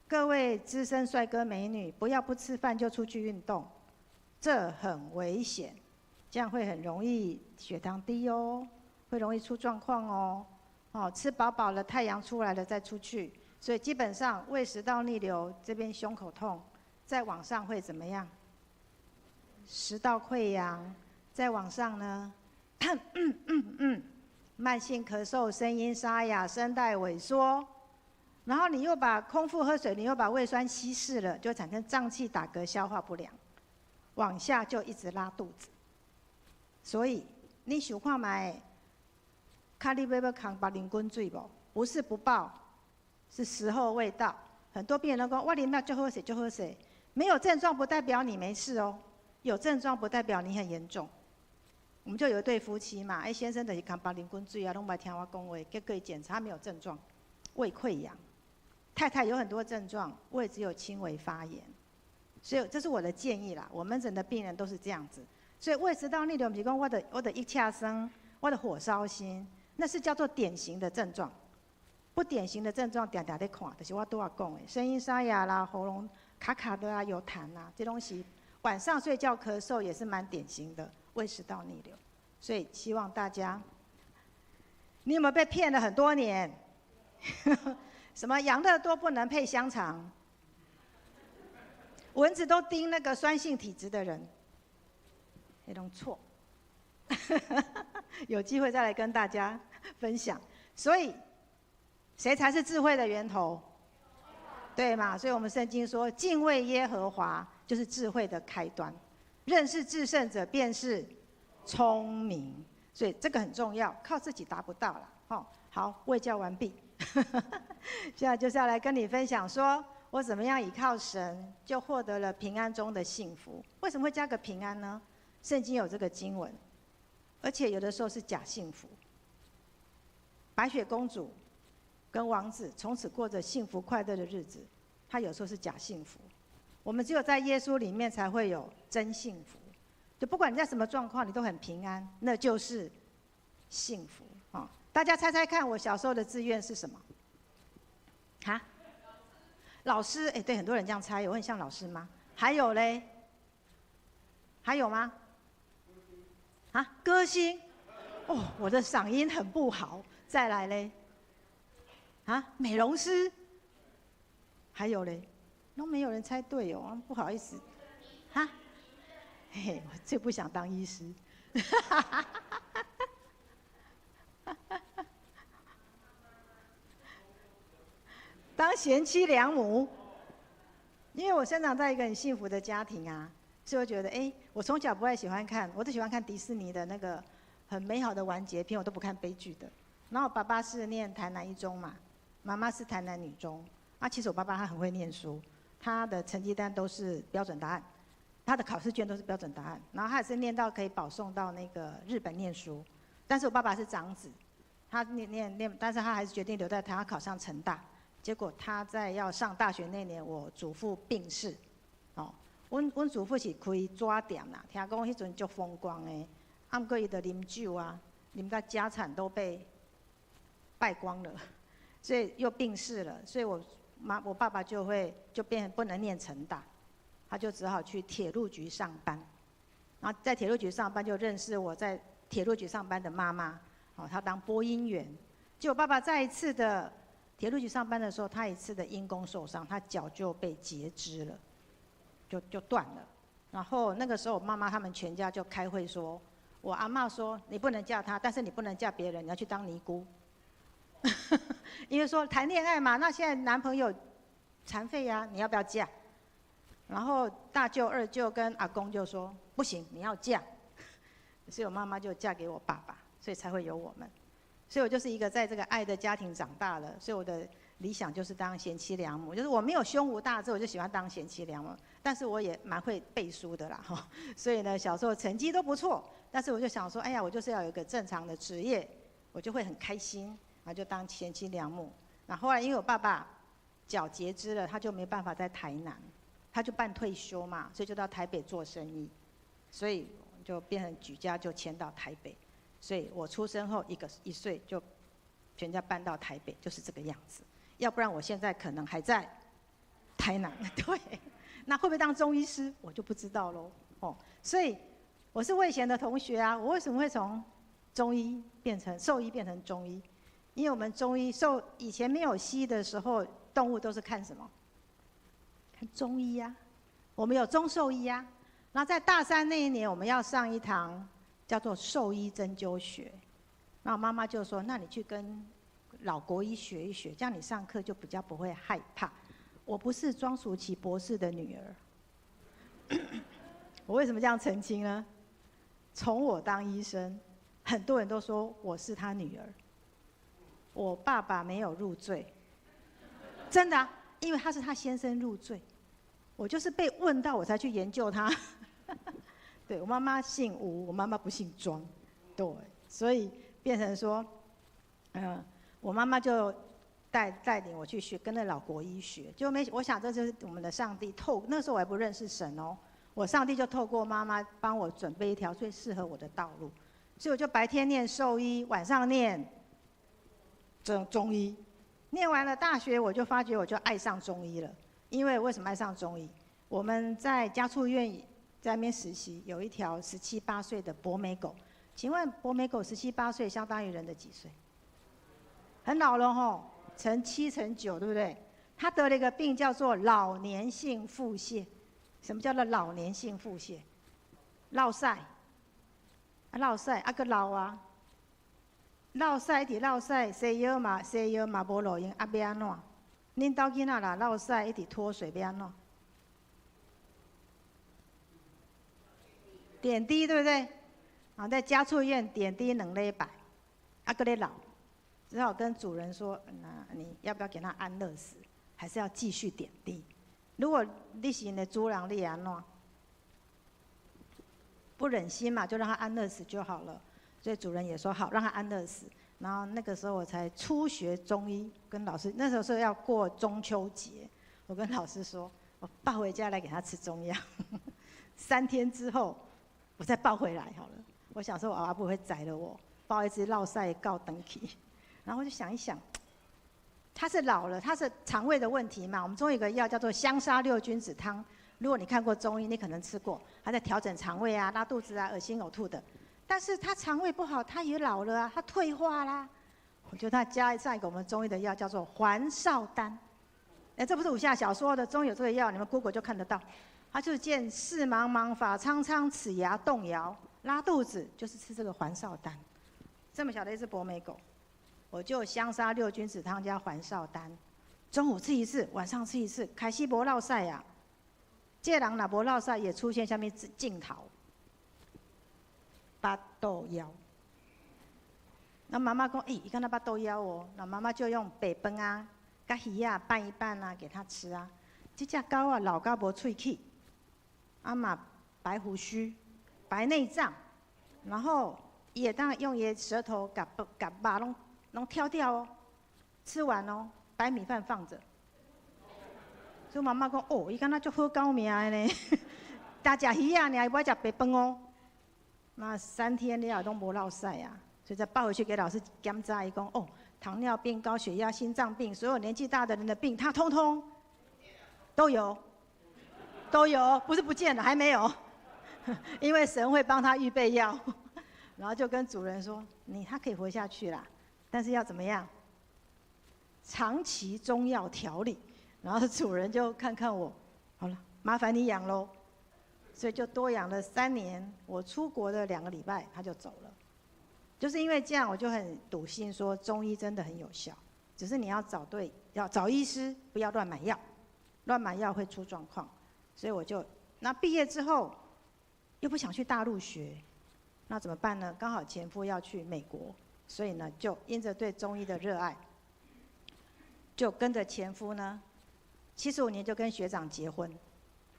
各位資深帥哥美女，不要不吃飯就出去運動，這很危險，這樣會很容易血糖低哦，會容易出狀況哦。哦，吃飽飽了，太陽出來了再出去。所以基本上胃食道逆流，這邊胸口痛，再往上會怎麼樣？食道潰瘍，再往上呢？慢性咳嗽、聲音沙啞、聲帶萎縮。然後你又把空腹喝水，你又把胃酸稀釋了，就產生脹氣、打嗝、消化不良，往下就一直拉肚子。所以你想看覓，看你欲欲空腹啉滚水無？不是不報，是時候未到。很多病人都講，我啉了就好勢，就好勢。沒有症狀不代表你沒事哦，有症狀不代表你很嚴重。我們就有一對夫妻嘛，哎，先生就是空腹啉滾水啊，攏無聽我講話，結果伊檢查沒有症狀，胃潰瘍。太太有很多症狀，胃只有輕微發炎。所以這是我的建議啦。我門診的病人都是這樣子。所以胃食道逆流，毋是講我的一恰生，我的火燒心，那是叫做典型的症狀。不典型的症狀，定定咧看，就是我拄仔講的，聲音沙啞啦，喉嚨卡卡的啊，有痰啊，這東西。晚上睡覺咳嗽也是蠻典型的胃食道逆流。所以希望大家，你有沒有被騙了很多年？什麼養樂多不能配香腸？蚊子都叮那個酸性體質的人，彼攏錯。有機會再來跟大家分享。所以，誰才是智慧的源頭？對嘛？所以我們聖經說，敬畏耶和華就是智慧的開端，認識至聖者便是聰明。所以這個很重要，靠自己達不到了。好，衛教完畢。現在就是要來跟你分享說，我怎麼樣倚靠神，就獲得了平安中的幸福。為什麼會加個平安呢？聖經有這個經文，而且有的時候是假幸福。白雪公主跟王子從此過着幸福快樂的日子，他有時候是假幸福。我們只有在耶穌裡面才會有真幸福。就不管你在什麼狀況，你都很平安，那就是幸福啊！大家猜猜看，我小時候的志願是什麼？哈？老師？哎，對，很多人這樣猜，我很像老師嗎？還有嘞？還有嗎？啊，歌星？哦，我的嗓音很不好。再來嘞？啊，美容師？還有嘞？都沒有人猜對哦，不好意思。哈？嘿，我最不想當醫師。當賢妻良母，因為我生長在一個很幸福的家庭啊，所以我覺得，哎，我從小不愛喜歡看，我都喜歡看迪士尼的那個很美好的完結篇，我都不看悲劇的。然後我爸爸是念台南一中嘛，媽媽是台南女中。啊，其實我爸爸他很會念書，他的成績單都是標準答案，他的考試卷都是標準答案。然後他也是念到可以保送到那個日本念書，但是我爸爸是長子，他念念念，但是他還是決定留在台灣考上成大。結果他在要上大學那年，我祖父病逝。哦，阮祖父是開紙店啦，聽講彼陣足風光的，啊，毋過伊就啉酒啊，啉到家產都被敗光了，所以又病逝了。所以我爸爸就會就變不能念成大，他就只好去鐵路局上班。然後在鐵路局上班就認識我在鐵路局上班的媽媽，哦，他當播音員。就我爸爸再一次的鐵路局上班的時候，他一次的因公受傷，他腳就被截肢了，就斷了。然後那個時候，我媽媽他們全家就開會說，我阿嬤說你不能嫁他，但是你不能嫁別人，你要去當尼姑。因為說談戀愛嘛，那現在男朋友殘廢呀，你要不要嫁？然後大舅、二舅跟阿公就說不行，你要嫁。所以我媽媽就嫁給我爸爸，所以才會有我們。所以我就是一個在這個愛的家庭長大了，所以我的理想就是當賢妻良母，就是我沒有胸無大志，我就喜歡當賢妻良母。但是我也蠻會背書的啦，所以呢，小時候成績都不錯。但是我就想說，哎呀，我就是要有一個正常的職業，我就會很開心，然後就當賢妻良母。那後來因為我爸爸腳截肢了，他就沒辦法在台南，他就辦退休嘛，所以就到台北做生意，所以就變成舉家就遷到台北。所以我出生後一歲就全家搬到台北，就是這個樣子。要不然我現在可能還在台南。對，那會不會當中醫師，我就不知道嘍。哦，所以我是魏賢的同學啊，我為什麼會從中醫變成獸醫變成中醫？因為我們中醫獸以前沒有西醫的時候，動物都是看什麼？看中醫啊。我們有中獸醫啊。然後在大三那一年，我們要上一堂叫做獸醫針灸學，那我媽媽就說：“那你去跟老國醫學一學，這樣你上課就比較不會害怕。”我不是莊淑琪博士的女兒，我為什麼這樣澄清呢？从我当医生，很多人都说我是他女儿。我爸爸没有入赘，真的啊，因为他是他先生入赘，我就是被问到我才去研究他。对，我妈妈姓吴，我妈妈不姓庄，对，所以变成说，我妈妈就带领我去学，跟那老国医学，就没我想这就是我们的上帝透，那时候我还不认识神哦，我上帝就透过妈妈帮我准备一条最适合我的道路，所以我就白天念兽医，晚上念中医，念完了大学，我就发觉我就爱上中医了。因为为什么爱上中医？我们在家畜院在那边实习，有一条十七八岁的博美狗。请问博美狗十七八岁相当于人的几岁？很老了吼，成七成九，对不对？他得了一个病叫做老年性腹泻。什么叫做老年性腹泻？落屎，啊落屎啊阁老啊。落屎一直落屎，西药嘛无路用，啊欲按怎？恁兜囡仔若落屎一直脱水欲按怎？点滴对不对？啊，在家畜院点滴2礼拜，啊阁咧老，只好跟主人说：那你要不要给他安乐死？还是要继续点滴？如果你是𪜶的主人，你会按怎？不忍心嘛，就让他安乐死就好了。所以主人也说好，让他安乐死。然后那个时候我才初学中医，跟老师那时候是要过中秋节，我跟老师说，我抱回家来给他吃中药。3天之后，我再抱回来好了。我想说，我阿母会宰了我，抱一只落屎的狗转去。然后我就想一想，他是老了，他是肠胃的问题嘛。我们中医有个药叫做香砂六君子汤，如果你看过中医，你可能吃过，他在调整肠胃啊、拉肚子啊、恶心呕吐的。但是他肠胃不好，他也老了啊，他退化啦。我觉得他加上一个我们中医的药叫做环少丹，哎，这不是武侠小说的，中医有这个药，你们 Google 就看得到。他就是见视茫茫，发苍苍，齿牙动摇，拉肚子，就是吃这个环少丹。这么小的一只博美狗，我就香砂六君子汤加环少丹，中午吃一次，晚上吃一次，开始无落屎啊。这人若无落屎，也出现啥物镜头？腹肚枵。那妈妈讲，欸，伊敢若腹肚枵哦。那妈妈就用白饭啊、佮鱼仔拌一拌啊，给他吃啊。这只狗啊，老到无喙齿，啊嘛白胡须、白内障，然后伊会当用伊的舌头共共肉拢挑掉哦，吃完哦，白米饭放着。所以妈妈讲，哦，伊敢若足好狗命的呢，焦食鱼仔尔，伊无爱食白饭哦。那3天了拢无落屎啊，所以再抱回去给老师检查，伊讲哦，糖尿病、高血压、心脏病，所有年纪大的人的病，他通通都有，都有，不是不见了，还没有，因为神会帮他预备药，然后就跟主人说，他可以活下去啦，但是要怎么样？长期中药调理，然后主人就看看我，好了，麻烦你养喽。所以就多养了3年，我出国的2个礼拜他就走了，就是因为这样，我就很笃信说中医真的很有效，只是你要找对，要找医师，不要乱买药，乱买药会出状况。所以我就那毕业之后，又不想去大陆学，那怎么办呢？刚好前夫要去美国，所以呢就因着对中医的热爱，就跟着前夫呢，75年就跟学长结婚，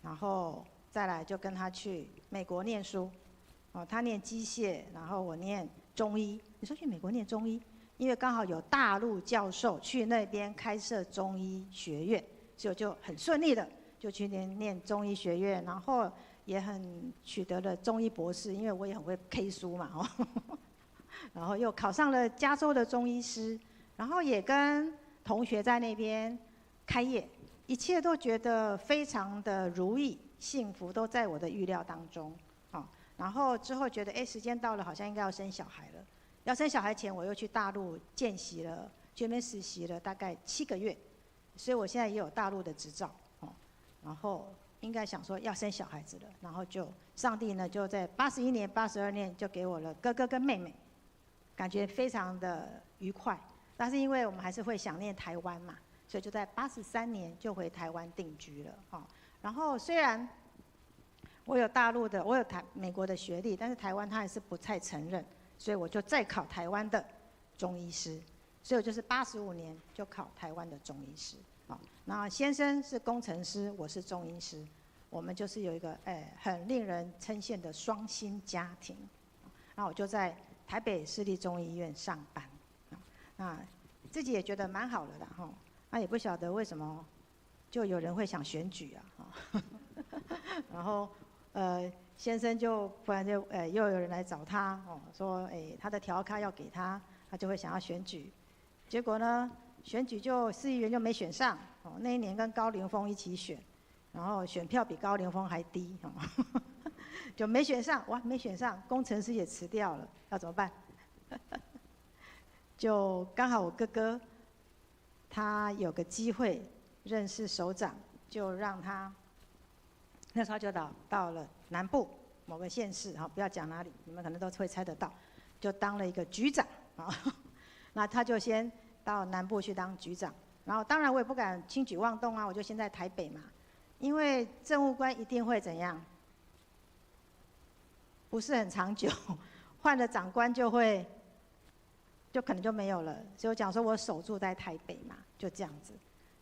然后再来就跟他去美国念书，哦，他念机械，然后我念中医。你说去美国念中医，因为刚好有大陆教授去那边开设中医学院，所以就很顺利的就去念念中医学院，然后也很取得了中医博士，因为我也很会 K 书嘛，哦，然后又考上了加州的中医师，然后也跟同学在那边开业，一切都觉得非常的如意。幸福都在我的预料当中，好，然后之后觉得，哎，时间到了，好像应该要生小孩了。要生小孩前，我又去大陆见习了，去那边实习了大概7个月，所以我现在也有大陆的执照，哦，然后应该想说要生小孩子了，然后就上帝呢就在81年、82年就给我了哥哥跟妹妹，感觉非常的愉快。但是因为我们还是会想念台湾嘛，所以就在83年就回台湾定居了，哈。然后虽然我我有大陆的，我有美国的学历，但是台湾他还是不太承认，所以我就再考台湾的中医师。所以我就是八十五年就考台湾的中医师。啊，那先生是工程师，我是中医师，我们就是有一个很令人称羡的双薪家庭。那我就在台北市立中医医院上班，那自己也觉得蛮好的啦，吼。那也不晓得为什么，就有人会想选举啊，然后先生就突然就又有人来找他哦，说他的条卡要给他，他就会想要选举。结果呢，选举就市议员就没选上哦，那一年跟高凌风一起选，然后选票比高凌风还低哦，就没选上，哇，没选上，工程师也辞掉了，要怎么办？就刚好我哥哥，他有个机会认识首长，就让他那时候就到了南部某个县市，哈，不要讲哪里，你们可能都会猜得到，就当了一个局长啊。那他就先到南部去当局长，然后当然我也不敢轻举妄动啊，我就先在台北嘛，因为政务官一定会怎样，不是很长久，换了长官就会，就可能就没有了。所以我讲说我守住在台北嘛，就这样子。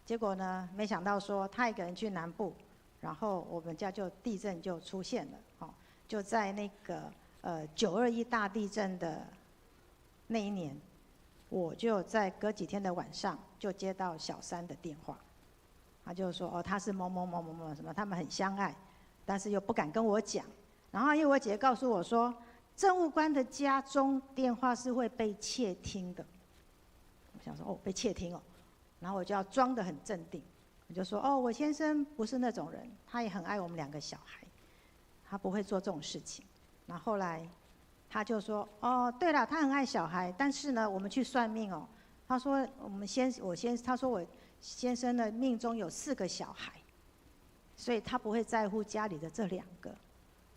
结果呢，没想到说他一个人去南部，然后我们家就地震就出现了，哦，就在那个9·21大地震的那一年，我就在隔几天的晚上就接到小三的电话，他就说哦，他是某某某某某什么，他们很相爱，但是又不敢跟我讲。然后因为我姐姐告诉我说，政务官的家中电话是会被窃听的。我想说哦，被窃听哦，然后我就要装得很镇定，我就说哦，我先生不是那种人，他也很爱我们两个小孩，他不会做这种事情。然后后来他就说哦，对了，他很爱小孩，但是呢，我们去算命哦，他说我们先我先他说我先生的命中有四个小孩，所以他不会在乎家里的这两个。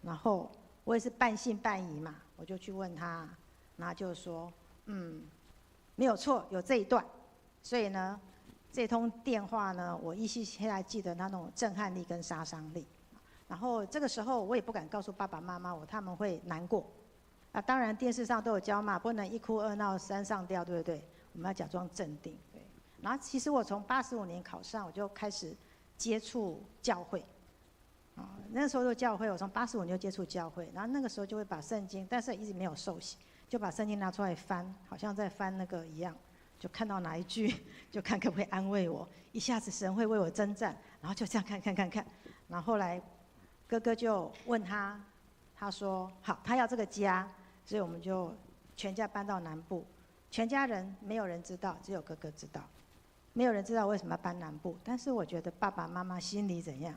然后我也是半信半疑嘛，我就去问他，然后就说，没有错，有这一段。所以呢，这通电话呢，我依稀现在记得那种震撼力跟杀伤力。然后这个时候我也不敢告诉爸爸妈妈，他们会难过。啊，当然电视上都有教嘛，不能一哭二闹三上吊，对不对？我们要假装镇定。对。然后其实我从85年考上，我就开始接触教会。啊，那时候就教会，我从八十五年就接触教会，然后那个时候就会把圣经，但是一直没有受洗，就把圣经拿出来翻，好像在翻那个一样，就看到哪一句，就看可不可以安慰我，一下子神会为我征战，然后就这样看看看看，然后后来哥哥就问他，他说好，他要这个家，所以我们就全家搬到南部，全家人没有人知道，只有哥哥知道，没有人知道为什么要搬南部，但是我觉得爸爸妈妈心里怎样？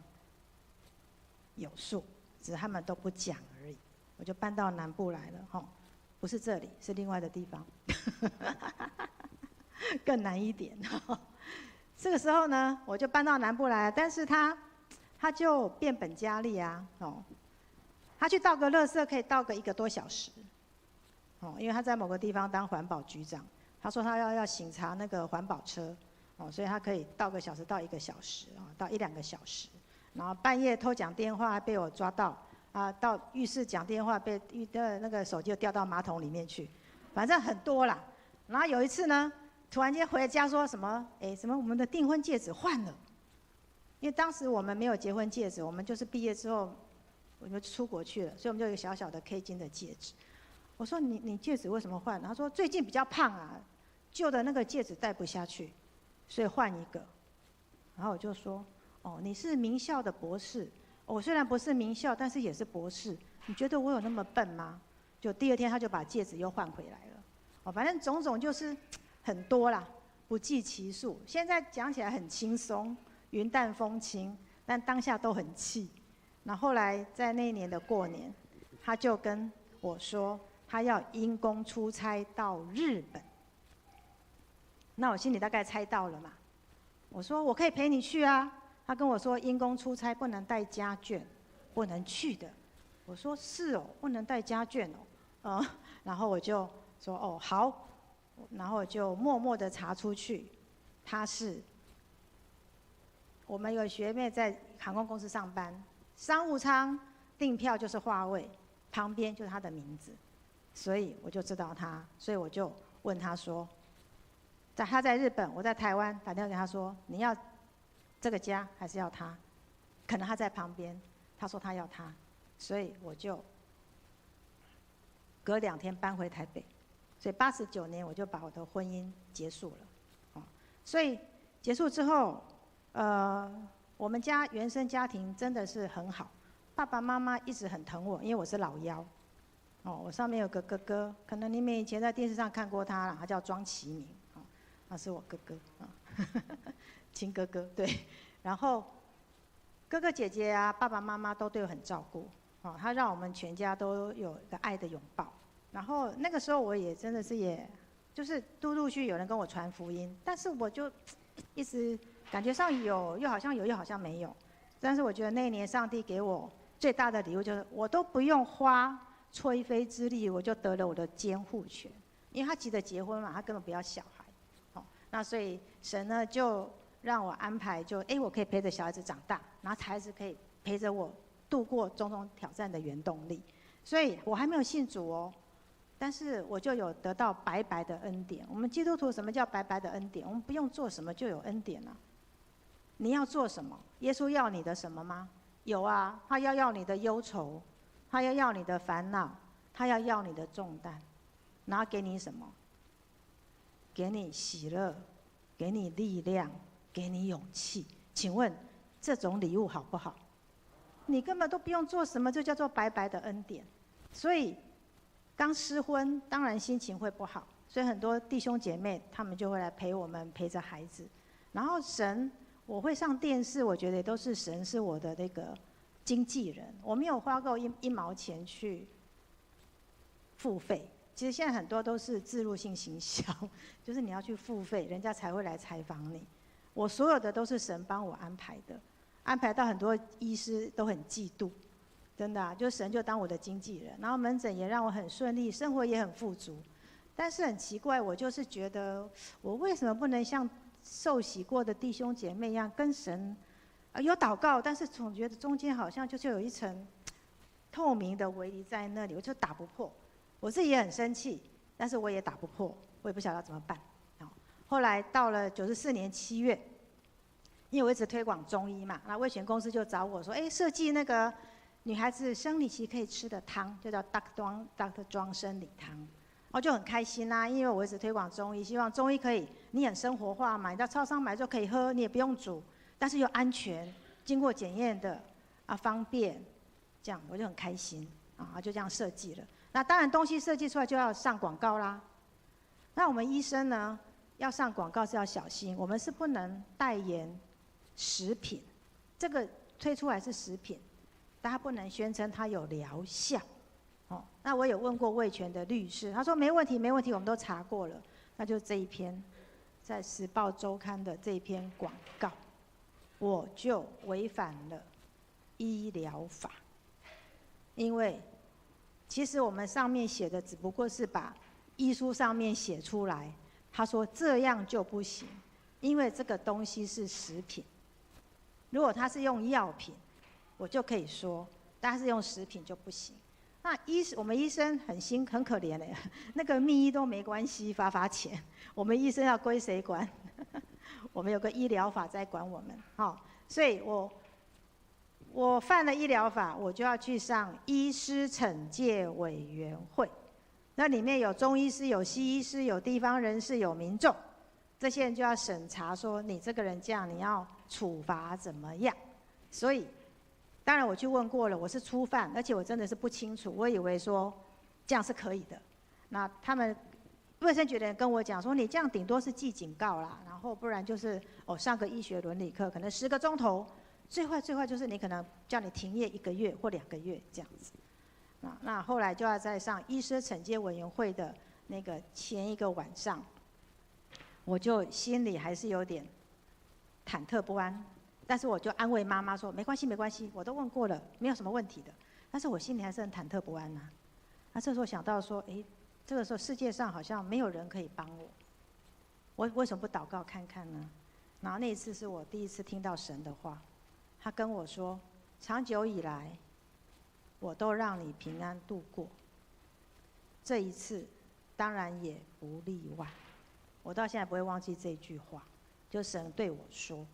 有数，只是他们都不讲而已。我就搬到南部来了，吼，不是这里，是另外的地方，更难一点。这个时候呢，我就搬到南部来，但是他就变本加厉啊，哦，他去倒个垃圾可以倒个一个多小时，哦，因为他在某个地方当环保局长，他说他要巡查那个环保车，哦，所以他可以倒个小时到一个小时啊，到一两个小时。然后半夜偷讲电话被我抓到，啊，到浴室讲电话被浴的那个手机就掉到马桶里面去，反正很多啦。然后有一次呢，突然间回家说什么，哎，什么我们的订婚戒指换了，因为当时我们没有结婚戒指，我们就是毕业之后我们就出国去了，所以我们就有一个小小的 K 金的戒指。我说你戒指为什么换？他说最近比较胖啊，旧的那个戒指戴不下去，所以换一个。然后我就说，哦，你是名校的博士，我虽然不是名校，但是也是博士。你觉得我有那么笨吗？就第二天他就把戒指又换回来了。哦，反正种种就是很多啦，不计其数。现在讲起来很轻松，云淡风轻，但当下都很气。那后来在那一年的过年，他就跟我说他要因公出差到日本。那我心里大概猜到了嘛，我说我可以陪你去啊。他跟我说因公出差不能带家眷，不能去的。我说是哦，不能带家眷哦，然后我就说哦好，然后就默默的查出去，他是我们有学妹在航空公司上班，商务舱订票就是划位，旁边就是他的名字，所以我就知道他，所以我就问他说，在他在日本，我在台湾，打电话给他说，你要这个家还是要他？可能他在旁边，他说他要他，所以我就隔2天搬回台北，所以89年我就把我的婚姻结束了，啊，所以结束之后，我们家原生家庭真的是很好，爸爸妈妈一直很疼我，因为我是老幺，哦，我上面有个哥哥，可能你们以前在电视上看过他了，他叫庄其明，哦，他是我哥哥啊，亲哥哥，对，然后哥哥姐姐啊，爸爸妈妈都对我很照顾，哦，他让我们全家都有一个爱的拥抱。然后那个时候我也真的是也，就是陆陆续续有人跟我传福音，但是我就一直感觉上有，又好像有，又好像没有。但是我觉得那一年上帝给我最大的礼物就是，我都不用花吹灰之力，我就得了我的监护权。因为他急着结婚嘛，他根本不要小孩，哦，那所以神呢就让我安排就，哎，我可以陪着小孩子长大，然后孩子可以陪着我度过种种挑战的原动力。所以我还没有信主哦，但是我就有得到白白的恩典。我们基督徒什么叫白白的恩典？我们不用做什么就有恩典了。你要做什么？耶稣要你的什么吗？有啊，他要要你的忧愁，他要要你的烦恼，他要要你的重担，然后给你什么？给你喜乐，给你力量，给你勇气。请问这种礼物好不好？你根本都不用做什么，就叫做白白的恩典。所以刚失婚，当然心情会不好，所以很多弟兄姐妹他们就会来陪我们，陪着孩子。然后神，我会上电视，我觉得都是神是我的那个经纪人，我没有花过一毛钱去付费。其实现在很多都是置入性行销，就是你要去付费，人家才会来采访你。我所有的都是神帮我安排的，安排到很多医师都很嫉妒，真的啊，就神就当我的经纪人，然后门诊也让我很顺利，生活也很富足。但是很奇怪，我就是觉得我为什么不能像受洗过的弟兄姐妹一样跟神有祷告，但是总觉得中间好像就是有一层透明的围篱在那里，我就打不破。我自己也很生气，但是我也打不破，我也不晓得怎么办。后来到了94年7月，因为我一直推广中医嘛，那味全公司就找我说：“哎，设计那个女孩子生理期可以吃的汤，就叫 Doctor 庄 Doctor 庄生理汤。”我就很开心啦，因为我一直推广中医，希望中医可以你很生活化嘛，你到超商买就可以喝，你也不用煮，但是又安全，经过检验的啊方便，这样我就很开心啊，就这样设计了。那当然东西设计出来就要上广告啦。那我们医生呢，要上广告是要小心，我们是不能代言食品，这个推出来是食品，但他不能宣称它有疗效。哦，那我有问过味全的律师，他说没问题，没问题，我们都查过了。那就这一篇，在《时报周刊》的这一篇广告，我就违反了医疗法，因为其实我们上面写的只不过是把医书上面写出来，他说这样就不行，因为这个东西是食品，如果他是用药品，我就可以说，但是用食品就不行。那我们医生很心很可怜的，那个秘医都没关系，罚罚钱。我们医生要归谁管？我们有个医疗法在管我们，好，所以我犯了医疗法，我就要去上医师惩戒委员会。那里面有中医师、有西医师、有地方人士、有民众，这些人就要审查说你这个人这样，你要处罚怎么样？所以，当然我去问过了，我是初犯，而且我真的是不清楚，我以为说这样是可以的。那他们卫生局的人跟我讲说，你这样顶多是记警告啦，然后不然就是哦上个医学伦理课，可能10个钟头，最坏最坏就是你可能叫你停业一个月或2个月这样子。那后来就要在上医师惩戒委员会的那个前一个晚上，我就心里还是有点忐忑不安，但是我就安慰妈妈说没关系没关系，我都问过了，没有什么问题的。但是我心里还是很忐忑不安呐。那这时候想到说，哎，这个时候世界上好像没有人可以帮我，我为什么不祷告看看呢？然后那一次是我第一次听到神的话，他跟我说，长久以来，我都让你平安度过。这一次，当然也不例外。我到现在不会忘记这句话，就神对我说。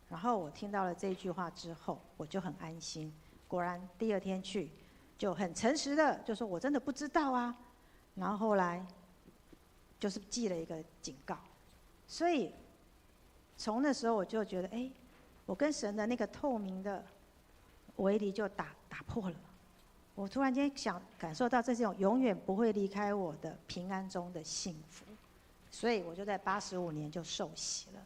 然后我听到了这句话之后，我就很安心。果然第二天去，就很诚实的就说：“我真的不知道啊。”然后后来，就是记了一个警告。所以从那时候我就觉得，哎，我跟神的那个透明的围篱就打破了。我突然间想感受到这种永远不会离开我的平安中的幸福，所以我就在85年就受洗了。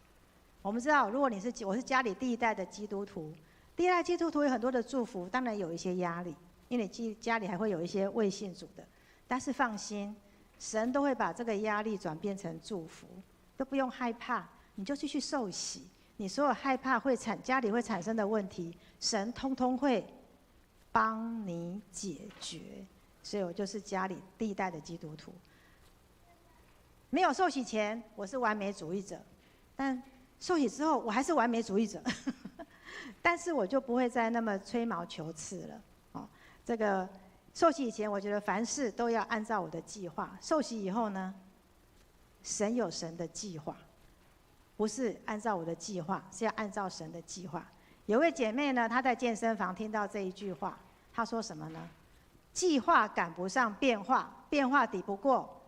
我们知道，如果你是我是家里第一代的基督徒，第一代基督徒有很多的祝福，当然有一些压力，因为家里还会有一些未信主的。但是放心，神都会把这个压力转变成祝福，都不用害怕，你就继续受洗。你所有害怕会产家里会产生的问题，神通通会帮你解决。所以我就是家里第一代的基督徒。没有受洗前，我是完美主义者，但受洗之后，我还是完美主义者，但是我就不会再那么吹毛求疵了。哦，这个受洗以前，我觉得凡事都要按照我的计划；受洗以后呢，神有神的计划，不是按照我的计划，是要按照神的计划。有位姐妹呢，她在健身房听到这一句话，她说什么呢？计划赶不上变化，变化抵不过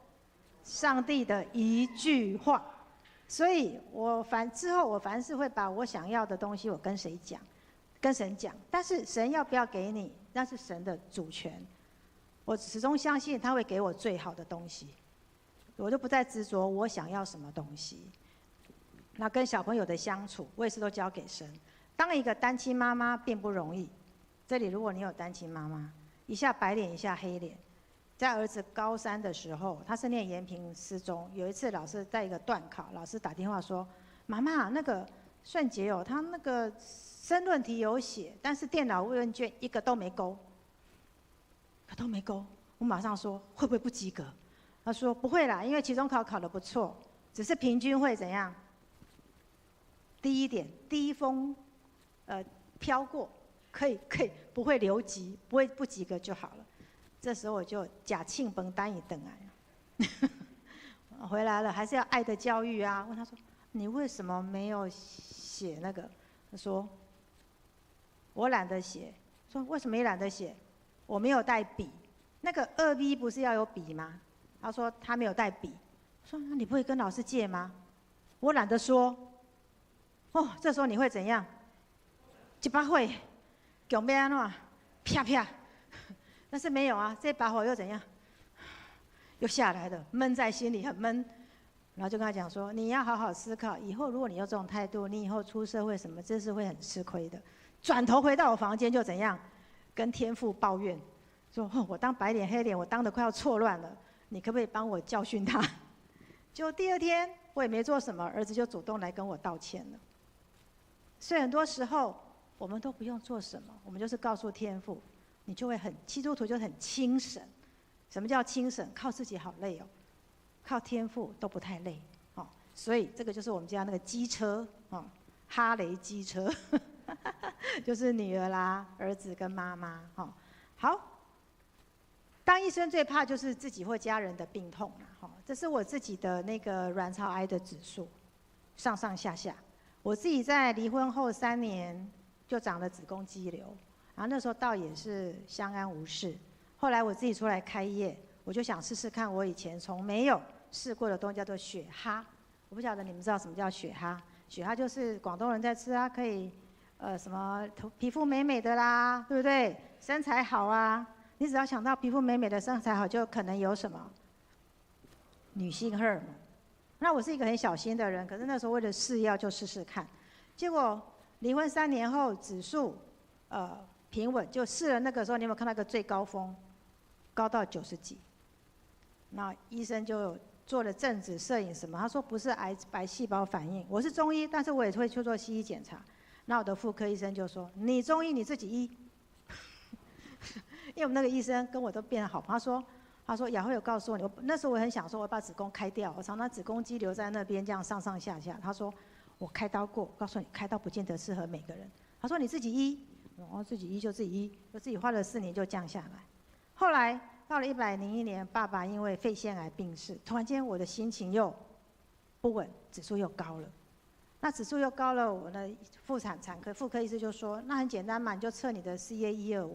上帝的一句话。所以我凡之后，我凡事会把我想要的东西，我跟谁讲？跟神讲。但是神要不要给你，那是神的主权。我始终相信他会给我最好的东西，我就不再执着我想要什么东西。那跟小朋友的相处，我也是都交给神。当一个单亲妈妈并不容易。这里如果你有单亲妈妈，一下白脸一下黑脸。在儿子高三的时候，他是念延平私中。有一次老师带一个段考，老师打电话说：“妈妈，那个顺杰哦，他那个申论题有写，但是电脑问卷一个都没勾，可都没勾。”我马上说：“会不会不及格？”他说：“不会啦，因为期中考考得不错，只是平均会怎样？低一点，低风，飘过，可以，不会留级，不会不及格就好了。”这时候我就呷凊饭等伊转来，回来了还是要爱的教育啊。问他说：“你为什么没有写那个？”他说：“我懒得写。”说：“为什么你懒得写？”我没有带笔。那个2B 不是要有笔吗？他说他没有带笔。说：“那你不会跟老师借吗？”我懒得说。哦，这时候你会怎样？一把火，强欲按怎？啪啪。但是没有啊，这把火又怎样？又下来了，闷在心里很闷。然后就跟他讲说：“你要好好思考，以后如果你有这种态度，你以后出社会什么，这是会很吃亏的。”转头回到我房间就怎样？跟天父抱怨，说：“我当白脸黑脸，我当的快要错乱了，你可不可以帮我教训他？”就第二天我也没做什么，儿子就主动来跟我道歉了。所以很多时候我们都不用做什么，我们就是告诉天父。你就会很基督徒就很轻省。什么叫轻省？靠自己好累哦，靠天父都不太累哦。所以这个就是我们家那个机车哦，哈雷机车，就是女儿啦、儿子跟妈妈哈。好，当医生最怕就是自己或家人的病痛了哈。这是我自己的那个卵巢癌的指数，上上下下。我自己在离婚后3年就长了子宫肌瘤。然后那时候倒也是相安无事。后来我自己出来开业，我就想试试看我以前从没有试过的东西，叫做雪蛤。我不晓得你们知道什么叫雪蛤？雪蛤就是广东人在吃啊，可以什么皮肤美美的啦，对不对？身材好啊。你只要想到皮肤美美的身材好，就可能有什么女性荷尔蒙。那我是一个很小心的人，可是那时候为了试药就试试看，结果离婚3年后指数平稳，就试了那个时候，你有没有看到一个最高峰，高到90几？那医生就做了正子摄影什么，他说不是癌白细胞反应。我是中医，但是我也会去做西医检查。那我的妇科医生就说：“你中医你自己医。”因为我们那个医生跟我都变得好，他说雅慧有告诉我，我那时候我很想说，我把子宫开掉，我常常子宫肌瘤在那边这样上上下下。他说我开刀过，告诉你开刀不见得适合每个人。他说你自己医。然后自己医就自己医，就自己花了4年就降下来。后来到了101年，爸爸因为肺腺癌病逝，突然间我的心情又不稳，指数又高了。那指数又高了，我的妇产产科妇科医师就说，那很简单嘛，你就测你的 CA 125。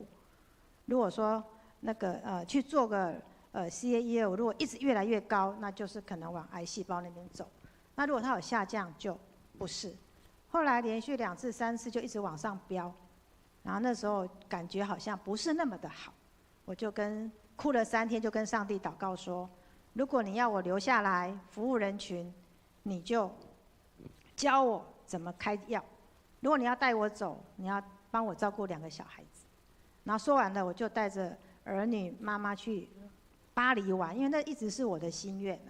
如果说那个去做个CA 一二五，如果一直越来越高，那就是可能往癌细胞那边走。那如果它有下降，就不是。后来连续两次、三次就一直往上飙，然后那时候感觉好像不是那么的好，我就跟哭了3天，就跟上帝祷告说：如果你要我留下来服务人群，你就教我怎么开药；如果你要带我走，你要帮我照顾两个小孩子。然后说完了，我就带着儿女妈妈去巴黎玩，因为那一直是我的心愿啊。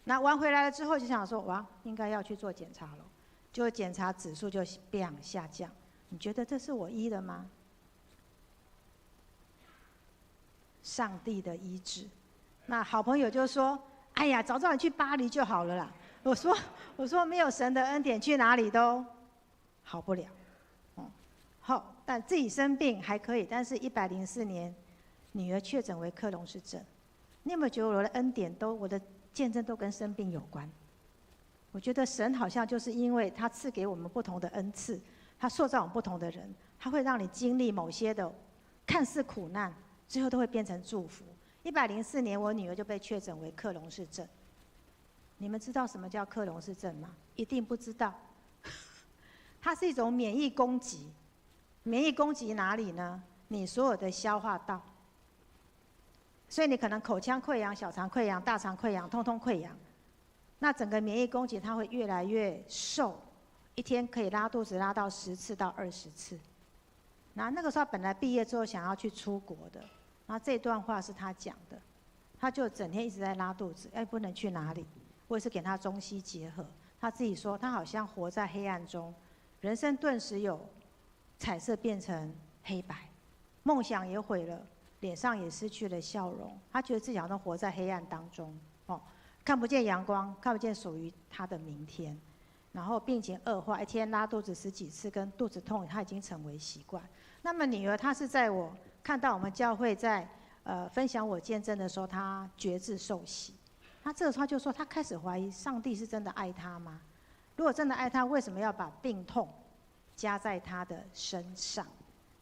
那玩回来了之后，就想说，哇，应该要去做检查了。就检查指数就变下降。你觉得这是我医的吗？上帝的医治。那好朋友就说：“哎呀，早知道你去巴黎就好了啦。”我说没有神的恩典，去哪里都好不了。哦，好，但自己生病还可以，但是104年，女儿确诊为克隆氏症。你有没有觉得我的恩典都，我的见证都跟生病有关？我觉得神好像就是因为他赐给我们不同的恩赐，他塑造我们不同的人，他会让你经历某些的看似苦难，最后都会变成祝福。104年，我女儿就被确诊为克隆氏症。你们知道什么叫克隆氏症吗？一定不知道。它是一种免疫攻击，免疫攻击哪里呢？你所有的消化道。所以你可能口腔溃疡、小肠溃疡、大肠溃疡，通通溃疡。那整个免疫攻击，它会越来越瘦，一天可以拉肚子拉到10次到20次。那那个时候本来毕业之后想要去出国的，然后这段话是他讲的，他就整天一直在拉肚子，哎，不能去哪里。我也是给他中西结合，他自己说他好像活在黑暗中，人生顿时有彩色变成黑白，梦想也毁了，脸上也失去了笑容，他觉得自己好像活在黑暗当中，哦，看不见阳光，看不见属于他的明天，然后病情恶化，一天拉肚子十几次，跟肚子痛，他已经成为习惯。那么女儿她是在我看到我们教会在分享我见证的时候，她决志受洗。他这个时候就说，他开始怀疑上帝是真的爱他吗？如果真的爱他，为什么要把病痛加在他的身上？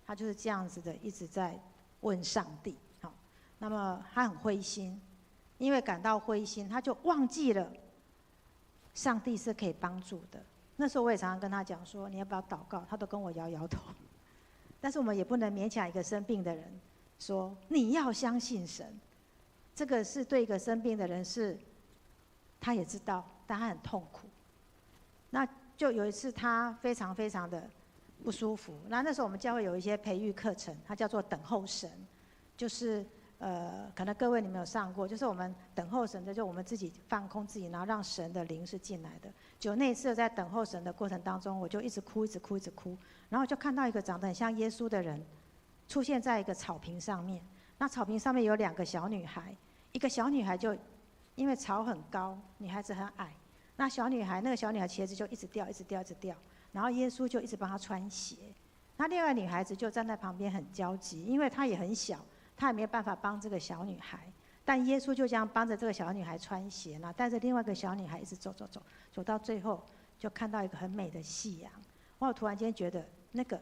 他就是这样子的，一直在问上帝。好，那么他很灰心，因为感到灰心，他就忘记了上帝是可以帮助的。那时候我也常常跟他讲说，你要不要祷告？他都跟我摇摇头。但是我们也不能勉强一个生病的人说你要相信神。这个是对一个生病的人是，他也知道，但他很痛苦。那就有一次他非常非常的不舒服。那那时候我们教会有一些培育课程，它叫做等候神，就是可能各位你们有上过，就是我们等候神的，就我们自己放空自己，然后让神的灵是进来的。就那一次在等候神的过程当中，我就一直哭，一直哭，一直哭，然后就看到一个长得很像耶稣的人，出现在一个草坪上面。那草坪上面有两个小女孩，一个小女孩就因为草很高，女孩子很矮，那个小女孩鞋子就一直掉，一直掉，一直掉，然后耶稣就一直帮她穿鞋。那另外女孩子就站在旁边很焦急，因为她也很小，她也没有办法帮这个小女孩。但耶稣就这样帮着这个小女孩穿鞋，那带着另外一个小女孩一直走走走，走到最后就看到一个很美的夕阳。我突然间觉得那个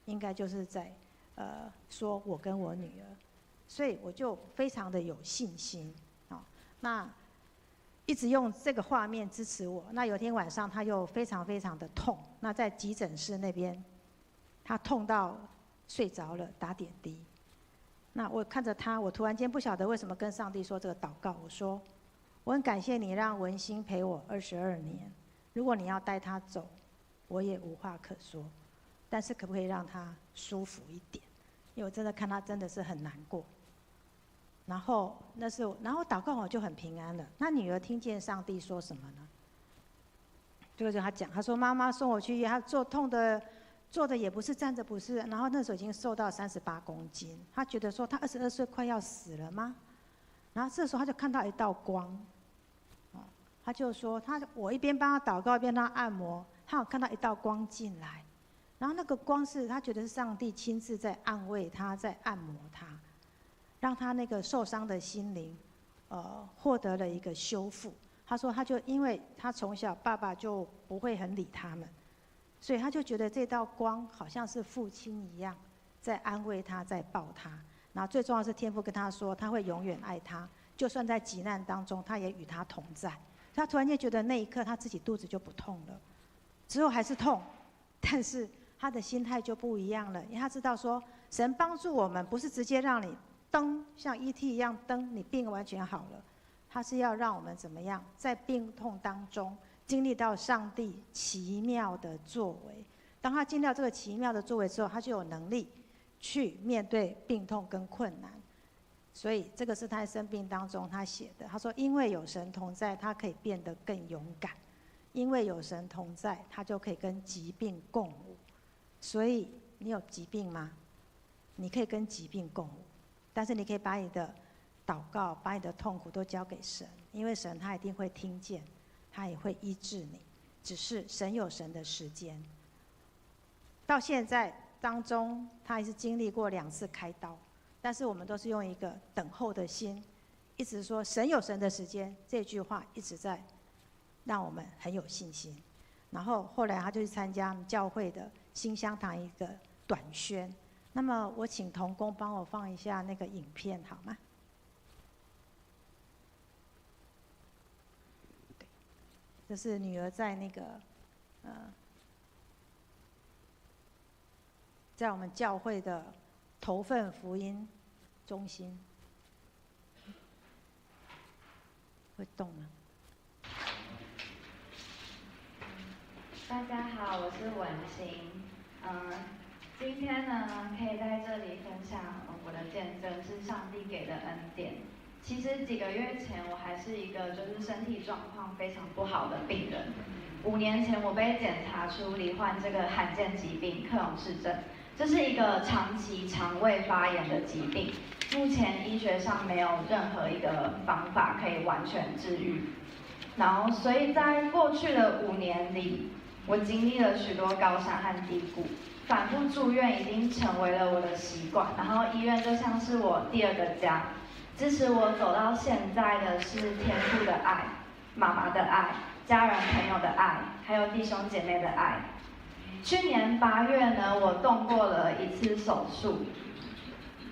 应该就是在说我跟我女儿。所以我就非常的有信心，啊，那一直用这个画面支持我。那有天晚上他又非常非常的痛，那在急诊室那边，他痛到睡着了，打点滴。那我看着他，我突然间不晓得为什么跟上帝说这个祷告，我说我很感谢你让文心陪我22年，如果你要带他走，我也无话可说，但是可不可以让他舒服一点？因为我真的看他真的是很难过。然后那是，然后祷告我就很平安了。那女儿听见上帝说什么呢？这个就他讲，他说妈妈送我去医院，他做痛的，坐的也不是，站着不是，然后那时候已经瘦到38公斤，他觉得说他22岁快要死了吗？然后这时候他就看到一道光，哦，他就说他我一边帮他祷告一边帮他按摩，他有看到一道光进来，然后那个光是他觉得是上帝亲自在安慰他，在按摩他，让他那个受伤的心灵，获得了一个修复。他说，他就因为他从小爸爸就不会很理他们，所以他就觉得这道光好像是父亲一样，在安慰他，在抱他。然后最重要是天父跟他说，他会永远爱他，就算在急难当中，他也与他同在。他突然间觉得那一刻他自己肚子就不痛了，之后还是痛，但是他的心态就不一样了，因为他知道说，神帮助我们不是直接让你噔像 E.T. 一样噔，你病完全好了，他是要让我们怎么样，在病痛当中经历到上帝奇妙的作为。当他经历到这个奇妙的作为之后，他就有能力去面对病痛跟困难。所以这个是他在生病当中他写的。他说：“因为有神同在，他可以变得更勇敢；因为有神同在，他就可以跟疾病共舞。所以你有疾病吗？你可以跟疾病共舞，但是你可以把你的祷告、把你的痛苦都交给神，因为神他一定会听见，他也会医治你。只是神有神的时间。到现在当中，他还是经历过两次开刀。”但是我们都是用一个等候的心，一直说神有神的时间，这句话一直在让我们很有信心。然后后来他就去参加教会的馨香堂一个短宣。那么我请同工帮我放一下那个影片好吗？对，这是女儿在那个在我们教会的头份福音中心。会动吗？大家好，我是文心。今天呢，可以在这里分享我的见证，是上帝给的恩典。其实几个月前，我还是一个就是身体状况非常不好的病人。5年前，我被检查出罹患这个罕见疾病克隆氏症，这是一个长期肠胃发炎的疾病。目前医学上没有任何一个方法可以完全治愈。然后，所以在过去的五年里，我经历了许多高山和低谷，反复住院已经成为了我的习惯。然后医院就像是我第二个家，支持我走到现在的是天父的爱、妈妈的爱、家人朋友的爱，还有弟兄姐妹的爱。去年8月呢，我动过了一次手术，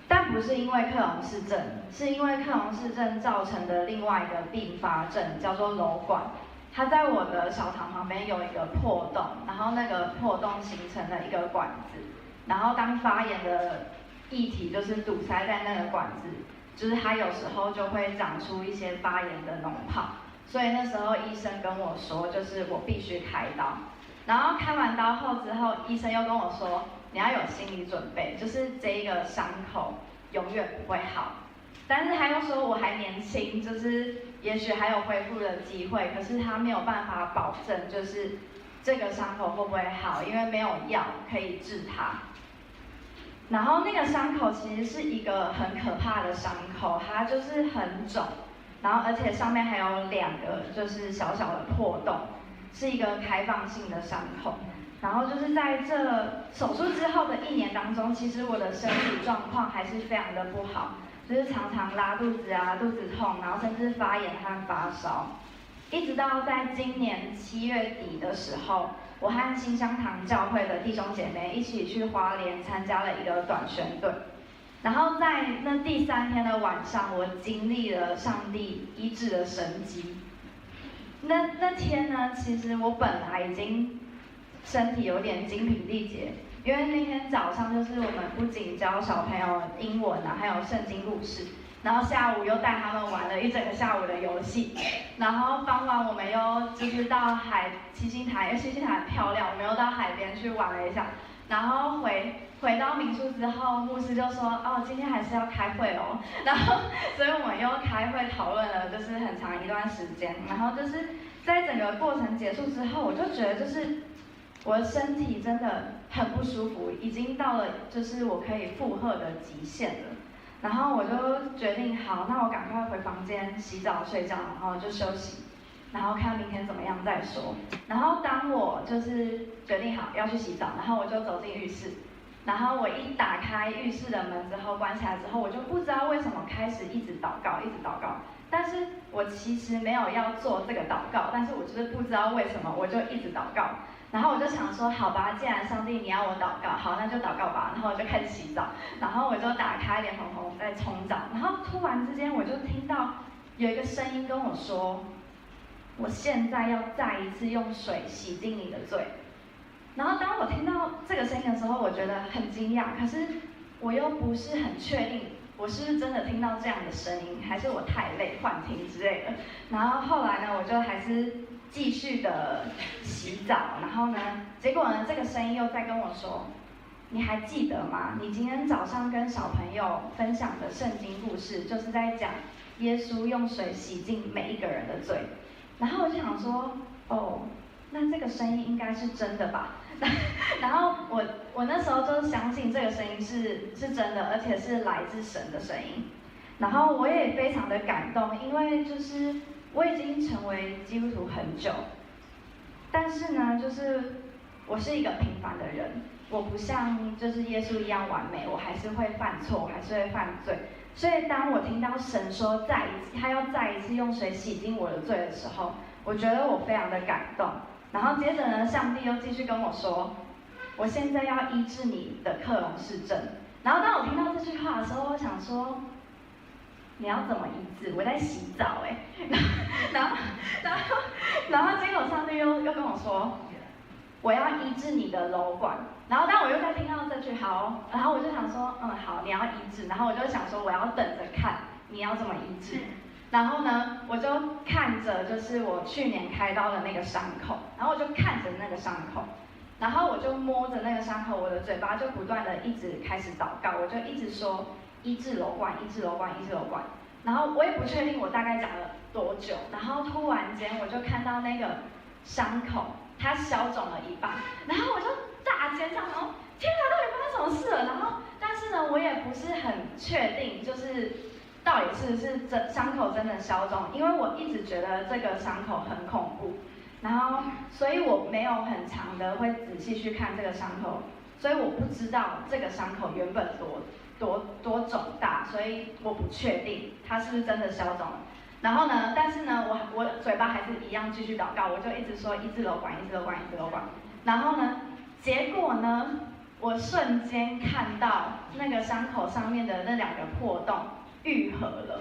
但不是因为克隆氏症，是因为克隆氏症造成的另外一个并发症，叫做瘘管。它在我的小肠旁边有一个破洞，然后那个破洞形成了一个管子，然后当发炎的液体就是堵塞在那个管子，就是它有时候就会长出一些发炎的脓泡，所以那时候医生跟我说，就是我必须开刀。然后开完刀后之后，医生又跟我说，你要有心理准备，就是这一个伤口永远不会好。但是他又说我还年轻，就是也许还有恢复的机会，可是他没有办法保证，就是这个伤口会不会好，因为没有药可以治它。然后那个伤口其实是一个很可怕的伤口，它就是很肿，然后而且上面还有两个就是小小的破洞，是一个开放性的伤口。然后就是在这手术之后的一年当中，其实我的身体状况还是非常的不好，就是常常拉肚子啊，肚子痛，然后甚至发炎和发烧。一直到在今年7月底的时候，我和馨香堂教会的弟兄姐妹一起去花莲参加了一个短宣队。然后在那第三天的晚上，我经历了上帝医治的神迹。那天呢，其实我本来已经身体有点精疲力竭，因为那天早上就是我们不仅教小朋友英文啊，还有圣经故事，然后下午又带他们玩了一整个下午的游戏，然后傍晚我们又就是到海七星潭，因为七星潭很漂亮，我们又到海边去玩了一下，然后回到民宿之后，牧师就说：“哦，今天还是要开会哦。”然后，所以我们又开会讨论了，就是很长一段时间。然后就是在整个过程结束之后，我就觉得就是我的身体真的很不舒服，已经到了就是我可以负荷的极限了。然后我就决定，好，那我赶快回房间洗澡睡觉，然后就休息。然后看明天怎么样再说。然后当我就是决定好要去洗澡，然后我就走进浴室，然后我一打开浴室的门之后，关起来之后，我就不知道为什么开始一直祷告，一直祷告。但是我其实没有要做这个祷告，但是我就是不知道为什么，我就一直祷告。然后我就想说，好吧，既然上帝你要我祷告，好，那就祷告吧。然后我就开始洗澡，然后我就打开莲蓬头在冲澡，然后突然之间我就听到有一个声音跟我说，我现在要再一次用水洗净你的罪。然后当我听到这个声音的时候，我觉得很惊讶，可是我又不是很确定，我是不是真的听到这样的声音，还是我太累幻听之类的。然后后来呢，我就还是继续的洗澡，然后呢，结果呢，这个声音又在跟我说，你还记得吗？你今天早上跟小朋友分享的圣经故事，就是在讲耶稣用水洗净每一个人的罪。然后我就想说，哦，那这个声音应该是真的吧？然后我那时候就相信这个声音是真的，而且是来自神的声音。然后我也非常的感动，因为就是我已经成为基督徒很久，但是呢，就是我是一个平凡的人，我不像就是耶稣一样完美，我还是会犯错，我还是会犯罪。所以当我听到神说再一次，他要再一次用水洗净我的罪的时候，我觉得我非常的感动。然后接着呢，上帝又继续跟我说，我现在要医治你的克隆氏症。然后当我听到这句话的时候，我想说，你要怎么医治？我在洗澡哎。然后结果上帝又跟我说，我要医治你的瘘管。然后当我又在听到这句好，然后我就想说，嗯，好，你要医治。然后我就想说，我要等着看你要怎么医治。然后呢，我就看着就是我去年开刀的那个伤口，然后我就看着那个伤口，然后我就摸着那个伤口，我的嘴巴就不断的一直开始祷告，我就一直说医治瘘管，医治瘘管，医治瘘管。然后我也不确定我大概讲了多久，然后突然间我就看到那个伤口它消肿了一半，然后我就大尖叫，然后天哪，到底发生什么事了？然后但是呢，我也不是很确定，就是到底是不是真伤口真的消肿，因为我一直觉得这个伤口很恐怖，然后所以我没有很常的会仔细去看这个伤口，所以我不知道这个伤口原本多肿大，所以我不确定它是不是真的消肿了。然后呢，但是呢，我嘴巴还是一样继续祷告，我就一直说医治瘘管，医治瘘管，医治瘘管。然后呢，结果呢，我瞬间看到那个伤口上面的那两个破洞愈合了，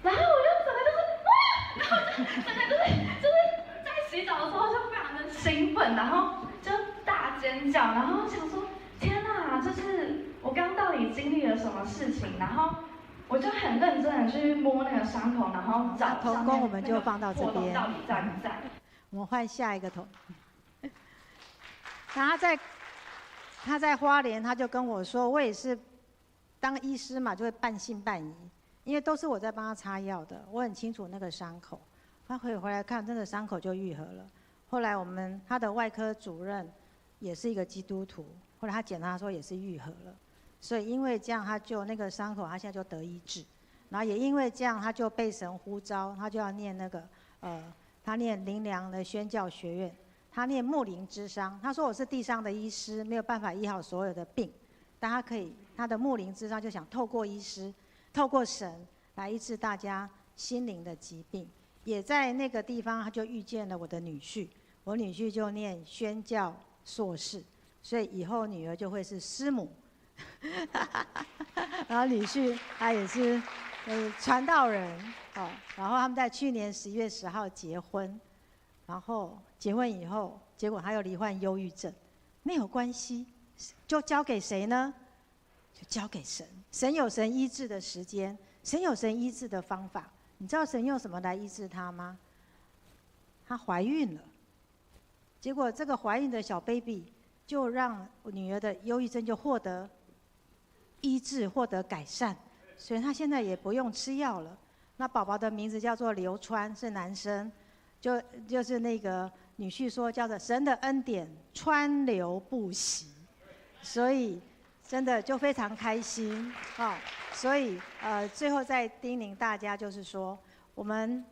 然后我就整个就是哇，然后就整个就是在洗澡的时候就非常的兴奋，然后就大尖叫，然后想说天哪，就是我刚到底经历了什么事情？然后我就很认真的去摸那个伤口，然后找头工我们就放到这边，到底在不在？我们换下一个头。那他在花莲，他就跟我说，我也是当医师嘛，就会半信半疑，因为都是我在帮他擦药的，我很清楚那个伤口。他可以回来看，真的伤口就愈合了。后来我们他的外科主任也是一个基督徒，后来他检查说也是愈合了。所以因为这样，他就那个伤口，他现在就得医治。然后也因为这样，他就被神呼召，他就要念那个他念灵粮的宣教学院，他念牧灵咨商。他说我是地上的医师，没有办法医好所有的病，但他可以，他的牧灵咨商就想透过医师，透过神来医治大家心灵的疾病。也在那个地方，他就遇见了我的女婿，我女婿就念宣教硕士，所以以后女儿就会是师母。然后女婿他也是传道人哦，然后他们在去年11月10号结婚，然后结婚以后，结果他又罹患忧郁症，没有关系，就交给谁呢？就交给神，神有神医治的时间，神有神医治的方法。你知道神用什么来医治她吗？她怀孕了，结果这个怀孕的小 baby 就让女儿的忧郁症就获得医治，获得改善，所以她现在也不用吃药了。那宝宝的名字叫做刘川，是男生，就是那个女婿说叫做神的恩典川流不息，所以真的就非常开心啊。所以最后再叮咛大家，就是说我们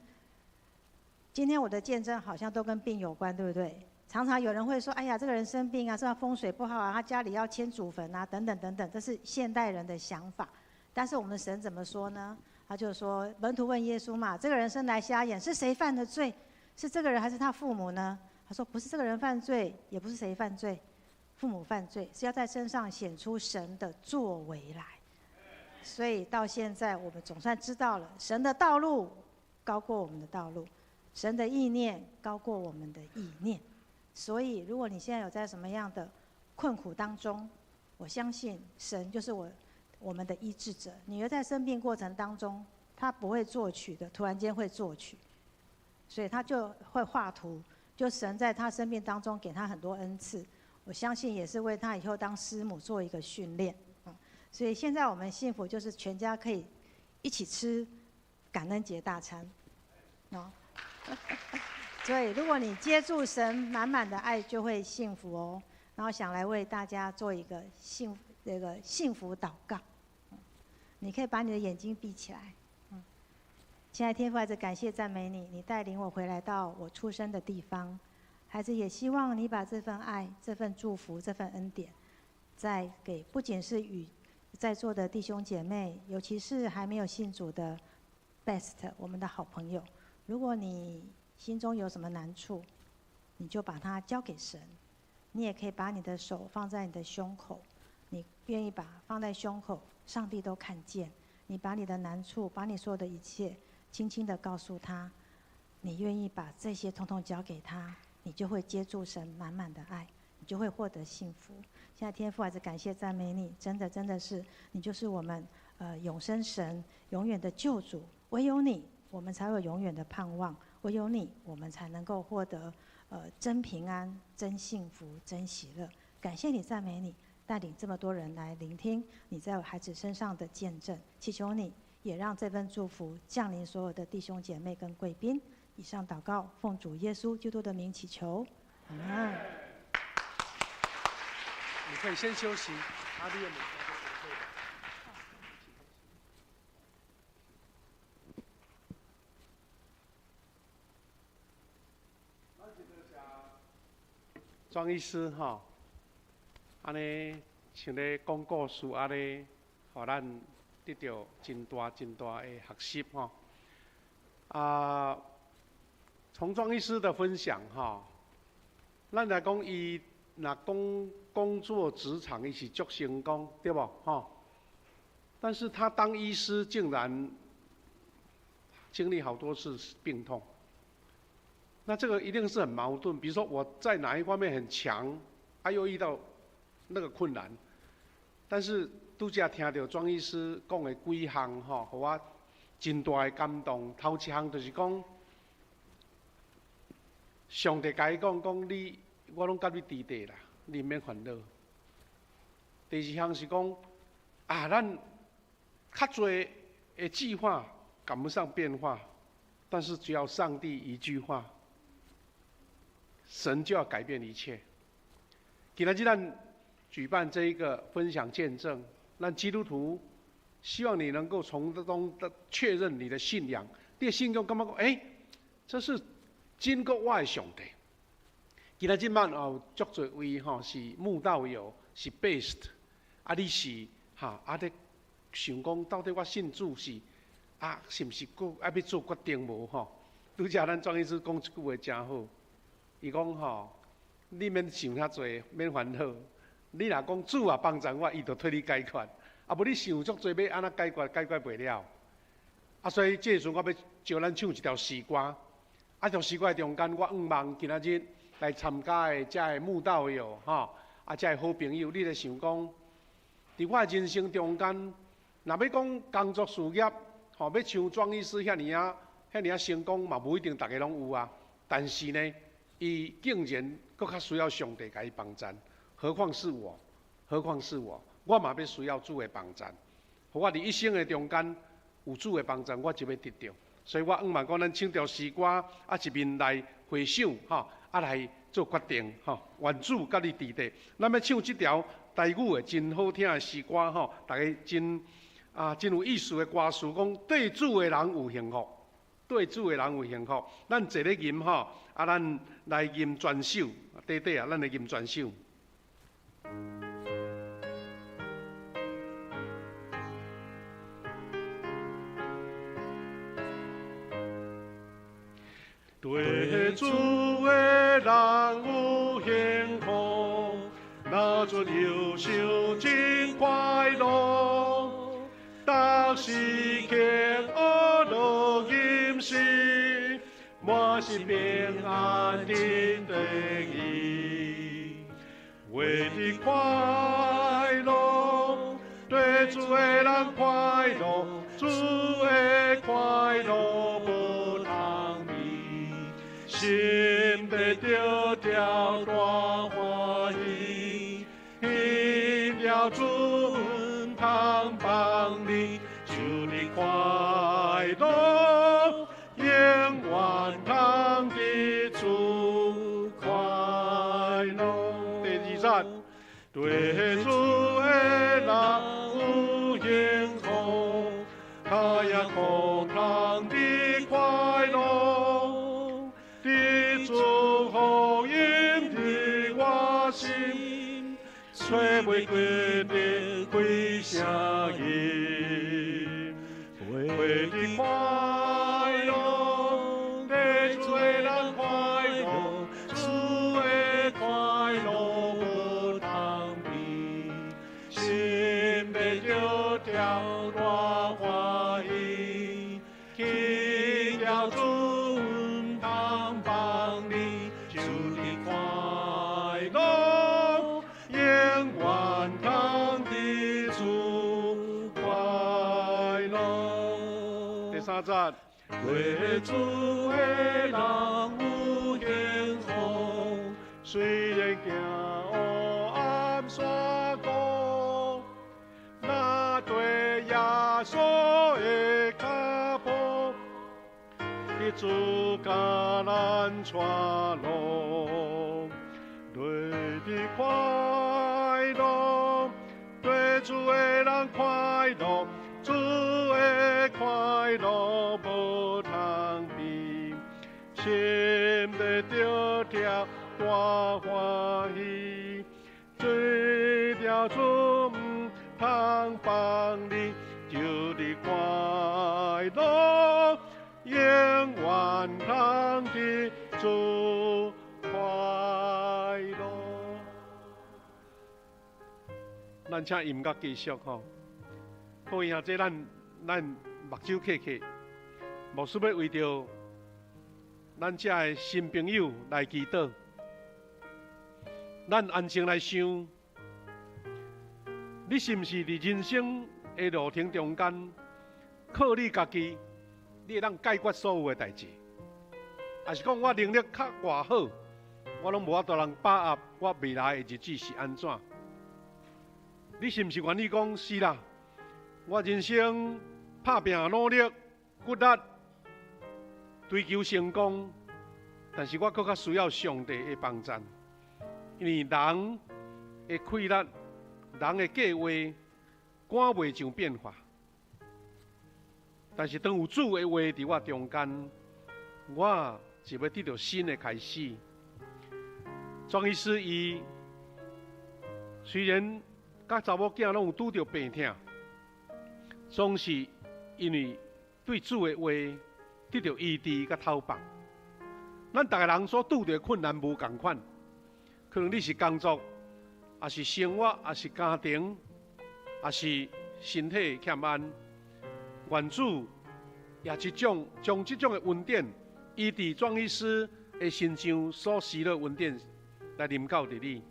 今天我的见证好像都跟病有关，对不对？常常有人会说：“哎呀，这个人生病啊，是他风水不好啊，他家里要迁祖坟啊，等等等等。”这是现代人的想法。但是我们的神怎么说呢？他就说，门徒问耶稣嘛：“这个人生来瞎眼，是谁犯的罪？是这个人还是他父母呢？”他说：“不是这个人犯罪，也不是谁犯罪，父母犯罪，是要在身上显出神的作为来。”所以到现在，我们总算知道了，神的道路高过我们的道路，神的意念高过我们的意念。所以，如果你现在有在什么样的困苦当中，我相信神就是我们的医治者。女儿在生病过程当中，她不会作曲的，突然间会作曲，所以她就会画图。就神在她生病当中给她很多恩赐，我相信也是为她以后当师母做一个训练。所以现在我们幸福就是全家可以一起吃感恩节大餐，啊。所以，如果你接住神满满的爱，就会幸福哦。然后想来为大家做一个幸福祷告。你可以把你的眼睛闭起来。亲爱的天父，孩子感谢赞美你，你带领我回来到我出生的地方。孩子也希望你把这份爱、这份祝福、这份恩典，再给不仅是与在座的弟兄姐妹，尤其是还没有信主的 Best 我们的好朋友。如果你心中有什么难处，你就把它交给神。你也可以把你的手放在你的胸口，你愿意把放在胸口，上帝都看见。你把你的难处，把你所有的一切，轻轻的告诉他，你愿意把这些通通交给他，你就会接住神满满的爱，你就会获得幸福。现在天父还是感谢赞美你，真的真的是你就是我们永生神，永远的救主，唯有你，我们才有永远的盼望。唯有你，我们才能够获得真平安、真幸福、真喜乐。感谢你，赞美你，带领这么多人来聆听你在孩子身上的见证。祈求你也让这份祝福降临所有的弟兄姐妹跟贵宾。以上祷告，奉主耶稣基督的名祈求，阿门。你可以先休息。阿弟。庄医师吼，按呢像咧讲故事按呢，予咱得著真大真大的学习吼。啊，从庄医师的分享吼，咱来讲伊若讲工作职场，伊是足成功，对无吼？但是他当医师竟然经历好多次病痛。那这个一定是很矛盾。比如说我在哪一方面很强，啊又遇到那个困难。但是拄才听著庄医师讲的几项吼，予我真大的感动。头一项就是讲，上帝共伊讲讲你，我拢佮你伫佇啦，你毋免烦恼。第二项是讲，啊，咱较济的计划赶不上变化，但是只要上帝一句话，神就要改变一切。今仔日咱举办这一个分享见证，让基督徒希望你能够从中的确认你的信仰。你的信仰感觉讲，欸，这是真国我的上帝。今仔日晚哦，足济位吼是慕道友，是 best，啊你是哈啊咧想讲到底我信主是啊是毋是阁爱欲做决定无吼？拄才咱庄医师讲一句话真好。伊讲吼，你免想遐济，免烦恼。你若讲主啊帮助我，伊就替你解决。啊，无你想足济欲按怎解决，解决袂了。啊，所以这时阵我欲招咱唱一条诗歌。啊，条诗歌的中间，我向望今仔日来参加的遮个慕道友吼，啊，遮个好朋友，你咧想讲，伫我的人生中间，若欲讲工作事业，吼，欲像庄医师遐尔仔、遐尔仔成功，嘛无一定逐个拢有啊。但是呢，伊竟然阁较需要上帝共伊帮赞，何况是我？何况是我？我嘛欲需要主的帮赞。予我伫一生的中间有主的帮赞，我就欲得著。所以我向望讲，咱唱条诗歌，啊，一面来回想，吼，啊来做决定，吼，愿主佮你伫佇。咱欲唱这条台语的真好听的诗歌，吼，大家真有意思的歌词，讲对主的人有幸福。对主的人有幸福。咱坐咧吟吼，啊，咱来吟全首，短短啊，咱来吟全首。对主的人有幸福，若出忧愁真快乐，逐时刻学乐吟诗，满是平安真得意。为的快乐，对主的人快乐，主的快乐无通比，心地着跳大欢喜，彼条主毋通放你，就伫快乐，永远通伫主快乐。第二节，对主的人有幸福，跤也可通伫快乐，伫主福音伫我心，吹袂过的开声音，为的快乐，对主的人快乐，主的快乐无通比，心欲着跳大欢喜，去了主毋通放你，就伫快乐，永远通伫主快乐。第三节，对主的人有幸福，虽然行黑暗山谷，若对耶稣的脚步，彼主教咱带路，对的快乐，对主的人快乐，主的快乐无通比，心地着跳大欢喜，做了主毋通放你，就伫快乐，永远通伫主快乐。咱请音乐继续吼，各位兄弟，咱目睭瞌瞌，牧师欲为著咱遮的新朋友来祈祷。咱安静来想，你是毋是伫人生的路程中间，靠你家己，你会当解决所有的代志？抑是讲我能力较偌好，我拢无法度人把握我未来的日子是按怎？你是毋是愿意讲是啦？我人生拍拼努力、骨力，追求成功，但是我阁较需要上帝的帮助，因为人的气力、人的计划赶袂上变化。但是当有主的话伫我中间，我就欲得著新的开始。庄医师伊虽然佮查某囝拢有拄著病痛，总是因为对主的话得著医治佮透放。咱逐个人所拄著的困难无仝款，可能你是工作，抑是生活，抑是家庭，抑是身体欠安。愿主也这种将这种的恩典，伊伫庄医师的身上所施的恩典来临到伫你。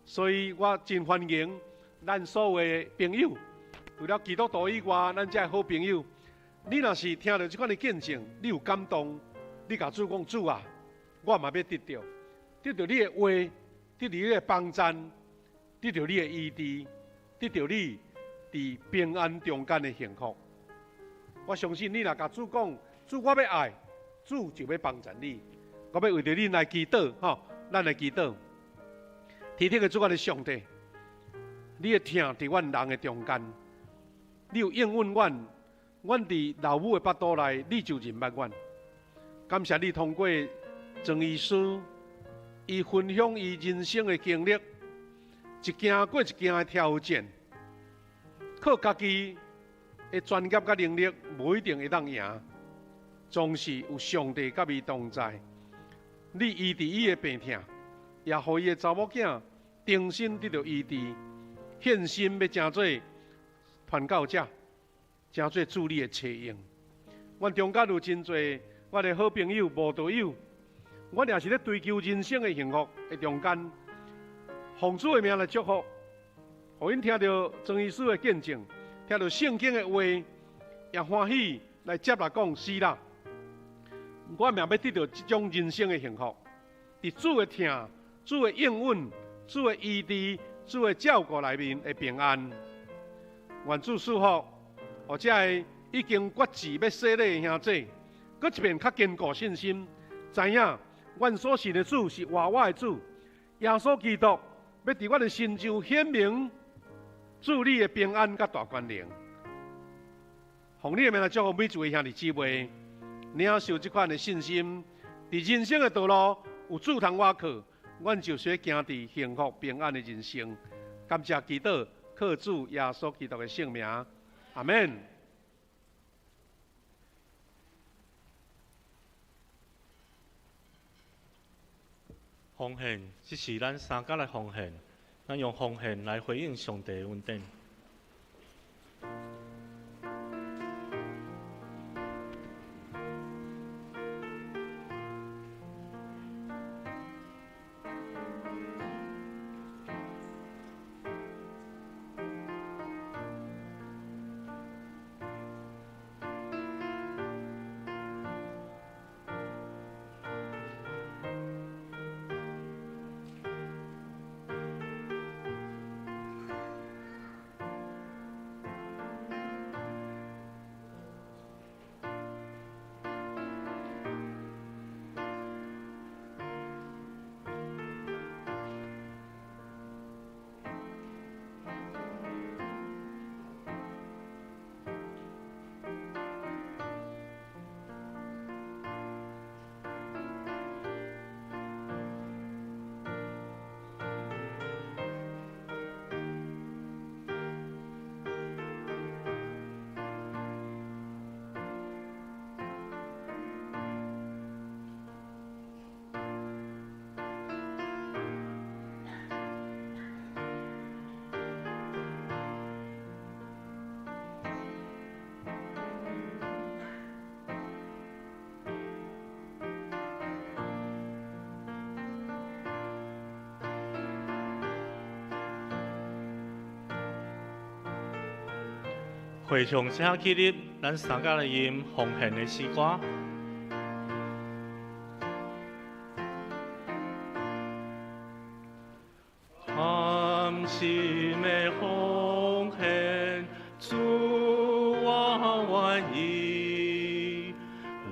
所以我真欢迎咱所有的朋友，除了基督徒以外，咱遮的好朋友，你若是听著这款的见证，你有感动，你共主讲，主啊，我嘛欲得著，得著你的话，得著你的帮赞，得著你的医治，得著你伫平安中间的幸福。我相信你若共主讲，主我欲爱，主就欲帮赞你。我欲为著恁来祈祷，吼，咱来祈祷。天顶的主，我的上帝，你的疼伫阮人的中间，你有应允阮，阮佇老母的腹肚內，你就認捌阮。感謝你通過莊醫師，伊分享伊人生的經歷，一件過一件的挑戰，靠家己的專業佮能力，無一定會當贏，總是有上帝佮伊同在。你醫治伊的病痛，也予伊的查某囝重新得著醫治，獻身欲成做傳教者，成做主你的冊用。阮中間有真濟我的好朋友、慕道友，阮也是咧追求人生的幸福的中間，奉主的名來祝福，予𪜶聽著莊醫師的見證，聽著聖經的話，也歡喜來接納講是啦。我嘛欲得著這種人生的幸福，佇主的疼、主的應允、主的醫治、主的照顧內面的平安。願主賜福，予這个已經決志欲洗禮的兄弟，閣一遍較堅固信心，知影阮所信的主是活活的主，耶穌基督欲佇阮的身上顯明主你的平安佮大權能。奉你的名來祝福每一位兄弟姊妹，領受這款的信心，佇人生的道路有主通倚靠，阮就是行佇幸福平安的人生。感謝祈禱，靠主耶穌基督的聖名，阿們。奉獻，這是咱三角來奉獻，咱用奉獻來回應上帝的恩典。回向請起立，咱三个來吟奉獻的詩歌。甘心的奉獻，主我願意；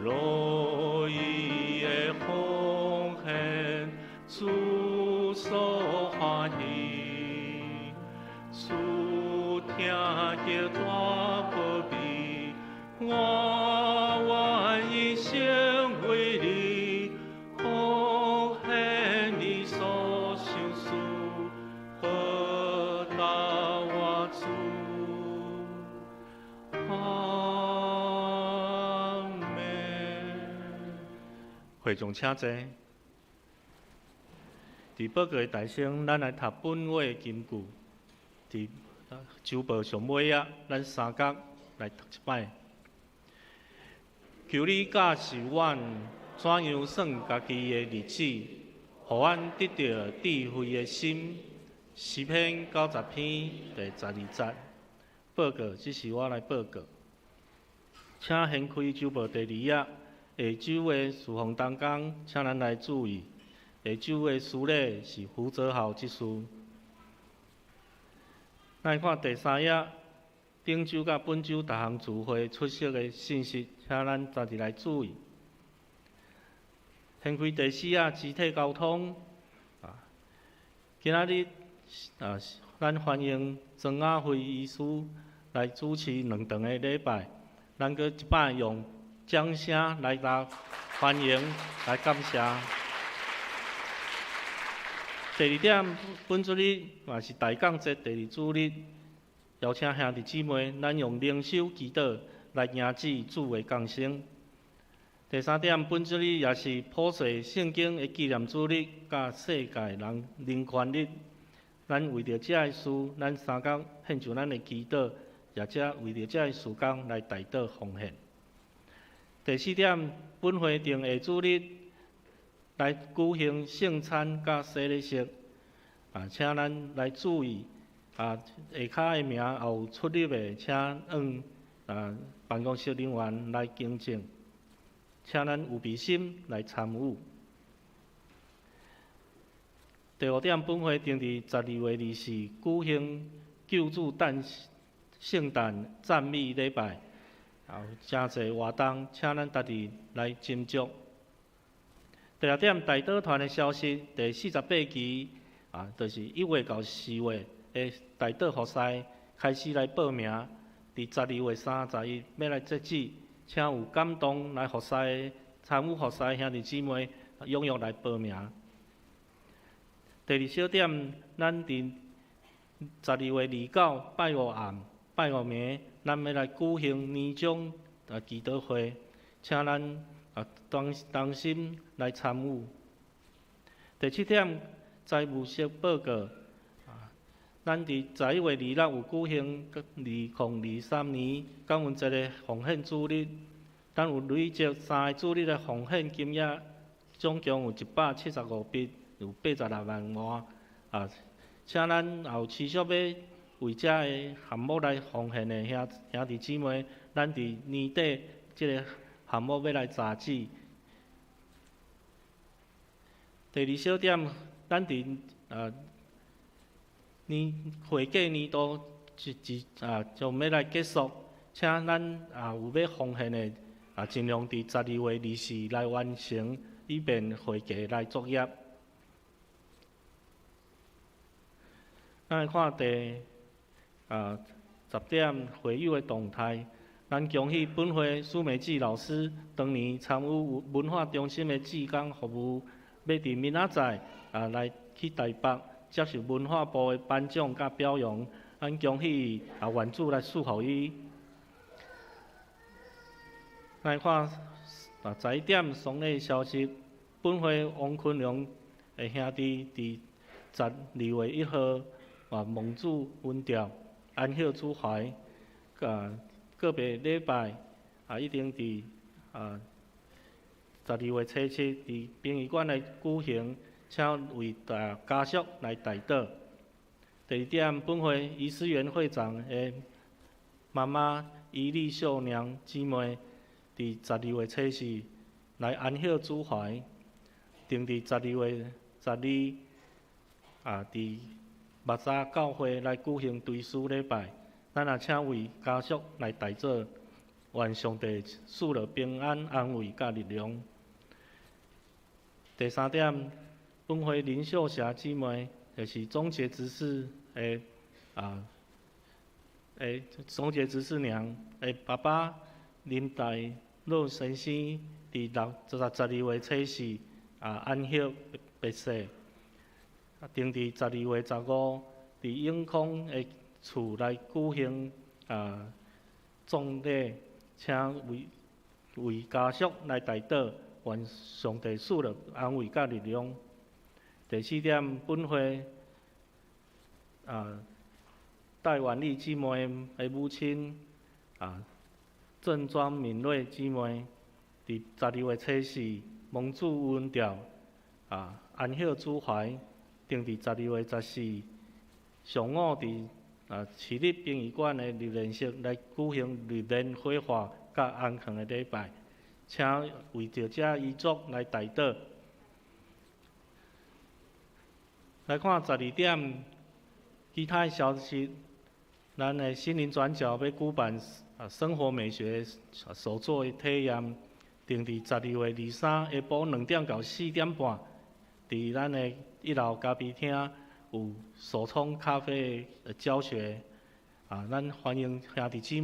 樂意的奉獻，主所歡喜。主聽見大寶貝，我願意成為你，奉獻你所賞賜，報答我主。阿們。會眾請坐。佇報告的大聲，咱來讀本話的金句。佇周報上尾仔，咱三角來讀一擺。求你教示阮怎樣算家己的日子，予阮得著智慧的心。詩篇90篇第12節。報告，這是我來報告。請掀開周報第2頁，下周的事奉同工，請咱來注意。下周的司禮是胡澤豪執事。咱來看第3頁，頂周佮本周逐項聚會出席的信息，請咱逐日來注意。掀開第4頁，肢體溝通。啊，今仔日啊，咱歡迎莊亞輝醫師來主持兩場的禮拜。咱閣一擺用掌聲來來歡迎，來感謝。第二點，本主日嘛是大降節第二主日，邀請兄弟姊妹，咱用靈修祈禱來迎接主的降生。第三點，本主日也是普世聖經的紀念主日，佮世界人人權日。咱為著這个事，咱三工獻上咱的祈禱，也者為著這个事工來代禱奉獻。第四點，本會定下主日來舉行聖餐佮洗禮式，啊，請咱來注意，啊，下跤的名也有出入的，請向辦公室人員來更正，請咱有備心來參與。第五點，本會定佇12月24舉行救主誕聖誕讚美禮拜，有誠濟活動，請咱家己來斟酌。第六點，代禱團的消息，第48期啊，就是1月到4月的代禱服事開始來報名，佇12月31欲來截止，請有感動來服事、參與服事的兄弟姊妹踴躍來報名。第二小點，咱佇12月29拜五暗、拜五暝，咱欲來舉行年終祈禱會，請咱同同心來參與。第七點，財務室報告，咱佇11月26有舉行2023年感恩節的奉獻主日，咱有累積三个主日的奉獻金額，總共有175筆，有86萬外。啊，請咱也有持續欲為這个項目來奉獻的兄兄弟姊妹，咱佇年底這个項目欲來截止。第二小點，咱佇年會計年度一一將欲來結束，請咱有欲奉獻的盡量佇12月24來完成，以便會計來作業。咱來看第10點會友的動態。咱恭喜本會蘇美智老師當年參與文化中心的志工服務，欲佇明仔載來去台北接受文化部的頒獎佮表揚。咱恭喜伊，願主來賜福伊。來看11點喪禮消息，本會王坤良的兄弟佇12月1號蒙主恩召，安息主懷，告別禮拜一定佇12月初7佇殯儀館來舉行，請為大家屬來代禱。第二點，本會余思源會長的媽媽余麗秀娘姊妹，佇12月初4來安息主懷，定佇12月12佇木柵教會來舉行追思禮拜。咱也請為家屬來代禱，願上帝賜予平安、安慰佮力量。第三點，本會林秀霞姊妹，就是終結執事的終結執事娘的爸爸林大樂先生，佇六十12月初4安息別逝，定佇12月15佇永康的厝來舉行葬禮，請為為家屬來代禱，願上帝賜予安慰佮力量。第四點，本會戴婉麗姊妹的母親鄭莊敏蕊姊妹，佇12月初4蒙主恩召安息主懷，定佇12月14上午佇市立殯儀館的入殮室來舉行入殮火化佮安囥的禮拜，請為著這遺族來代禱。來看12點其他的消息，咱的心靈轉角欲舉辦生活美學手作的體驗，定佇12月23下晡2點到4點半，佇咱的一樓咖啡廳有手沖咖啡的教學，咱歡迎兄弟姊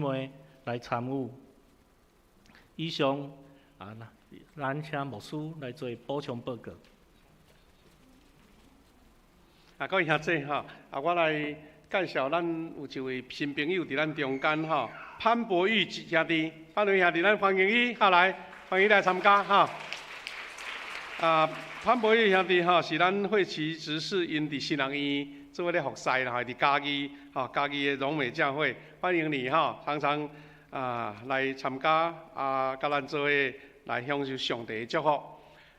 妹來參與。以上啊，咱請牧師來做補充報告。啊，各位兄弟吼，啊，我來介紹咱有一位新朋友佇咱中間吼，潘博玉兄弟，潘博玉兄弟，咱歡迎伊，哈來，歡迎伊來參加哈。啊，潘博玉兄弟吼，是咱慧慈執事𪜶佇新人院做伙咧服侍啦，吼，佇嘉義吼，嘉義的榮美教會，歡迎你吼，常常啊來參加啊，佮咱做伙來享受上帝的祝福。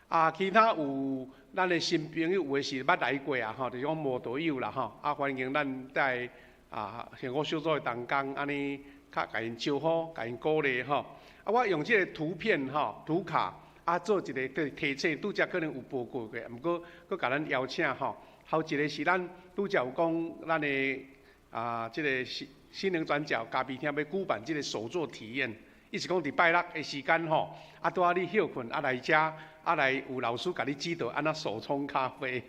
啊，其他有咱的新朋友，有的是捌來過啊，吼，就是講無道友啦，吼，啊，歡迎咱在啊幸福小組的同工，按呢較共𪜶招呼，共𪜶鼓勵吼。啊，我用這個圖片吼，圖卡啊，做一個提醒，拄才可能有報告過，毋過閣共咱邀請吼。後一個是咱拄才有講咱的啊，這個心心靈轉角咖啡廳欲舉辦這個手作體驗，伊是講佇拜六的時間吼，啊，拄仔你歇睏啊來遮。啊，來有老師共你指導按怎手沖咖啡，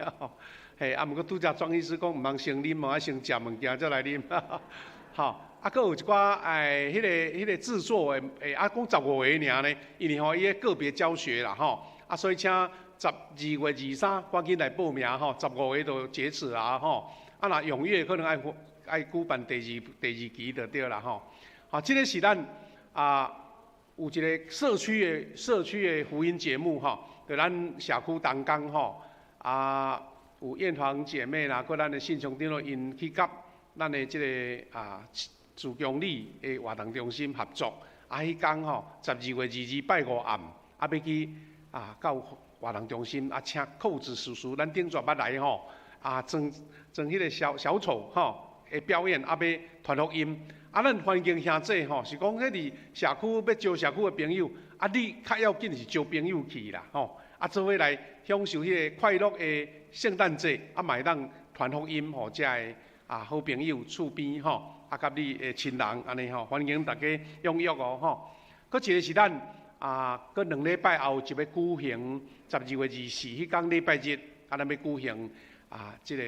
嘿，啊，毋過拄才莊醫師講毋通先啉哦，愛先食物件才來啉，吼，啊，閣有一寡哎，彼個製作的，欸，啊，講15個爾呢，因為吼伊個個別教學啦，吼，啊，所以請12月23趕緊來報名吼，15個就截止啊，吼，啊，若踴躍可能愛愛舉辦第二期就對啦，吼，好，這個是咱啊有一個社區的福音節目吼。就咱社區同工吼，啊有燕芳姐妹啦，閣咱的信長長老𪜶去佮咱的這个啊自強里的活動中心合作，啊，彼工吼12月22拜五暗，啊欲去啊到活動中心啊請扣子叔叔，咱頂逝捌來吼，啊裝裝彼个小小丑吼的表演，啊欲傳福音，啊咱歡迎兄弟吼，是講彼佇社區欲招社區的朋友。啊，你較要緊是招朋友去啦，吼！啊，做伙來享受彼个快樂的聖誕節，啊，嘛會當傳福音予遮的啊好朋友厝邊吼，啊，佮你的親人按呢吼，歡迎大家踴躍哦吼。閣一個是咱啊，閣兩禮拜後就欲舉行12月24彼工禮拜日，啊，咱欲舉行啊，這個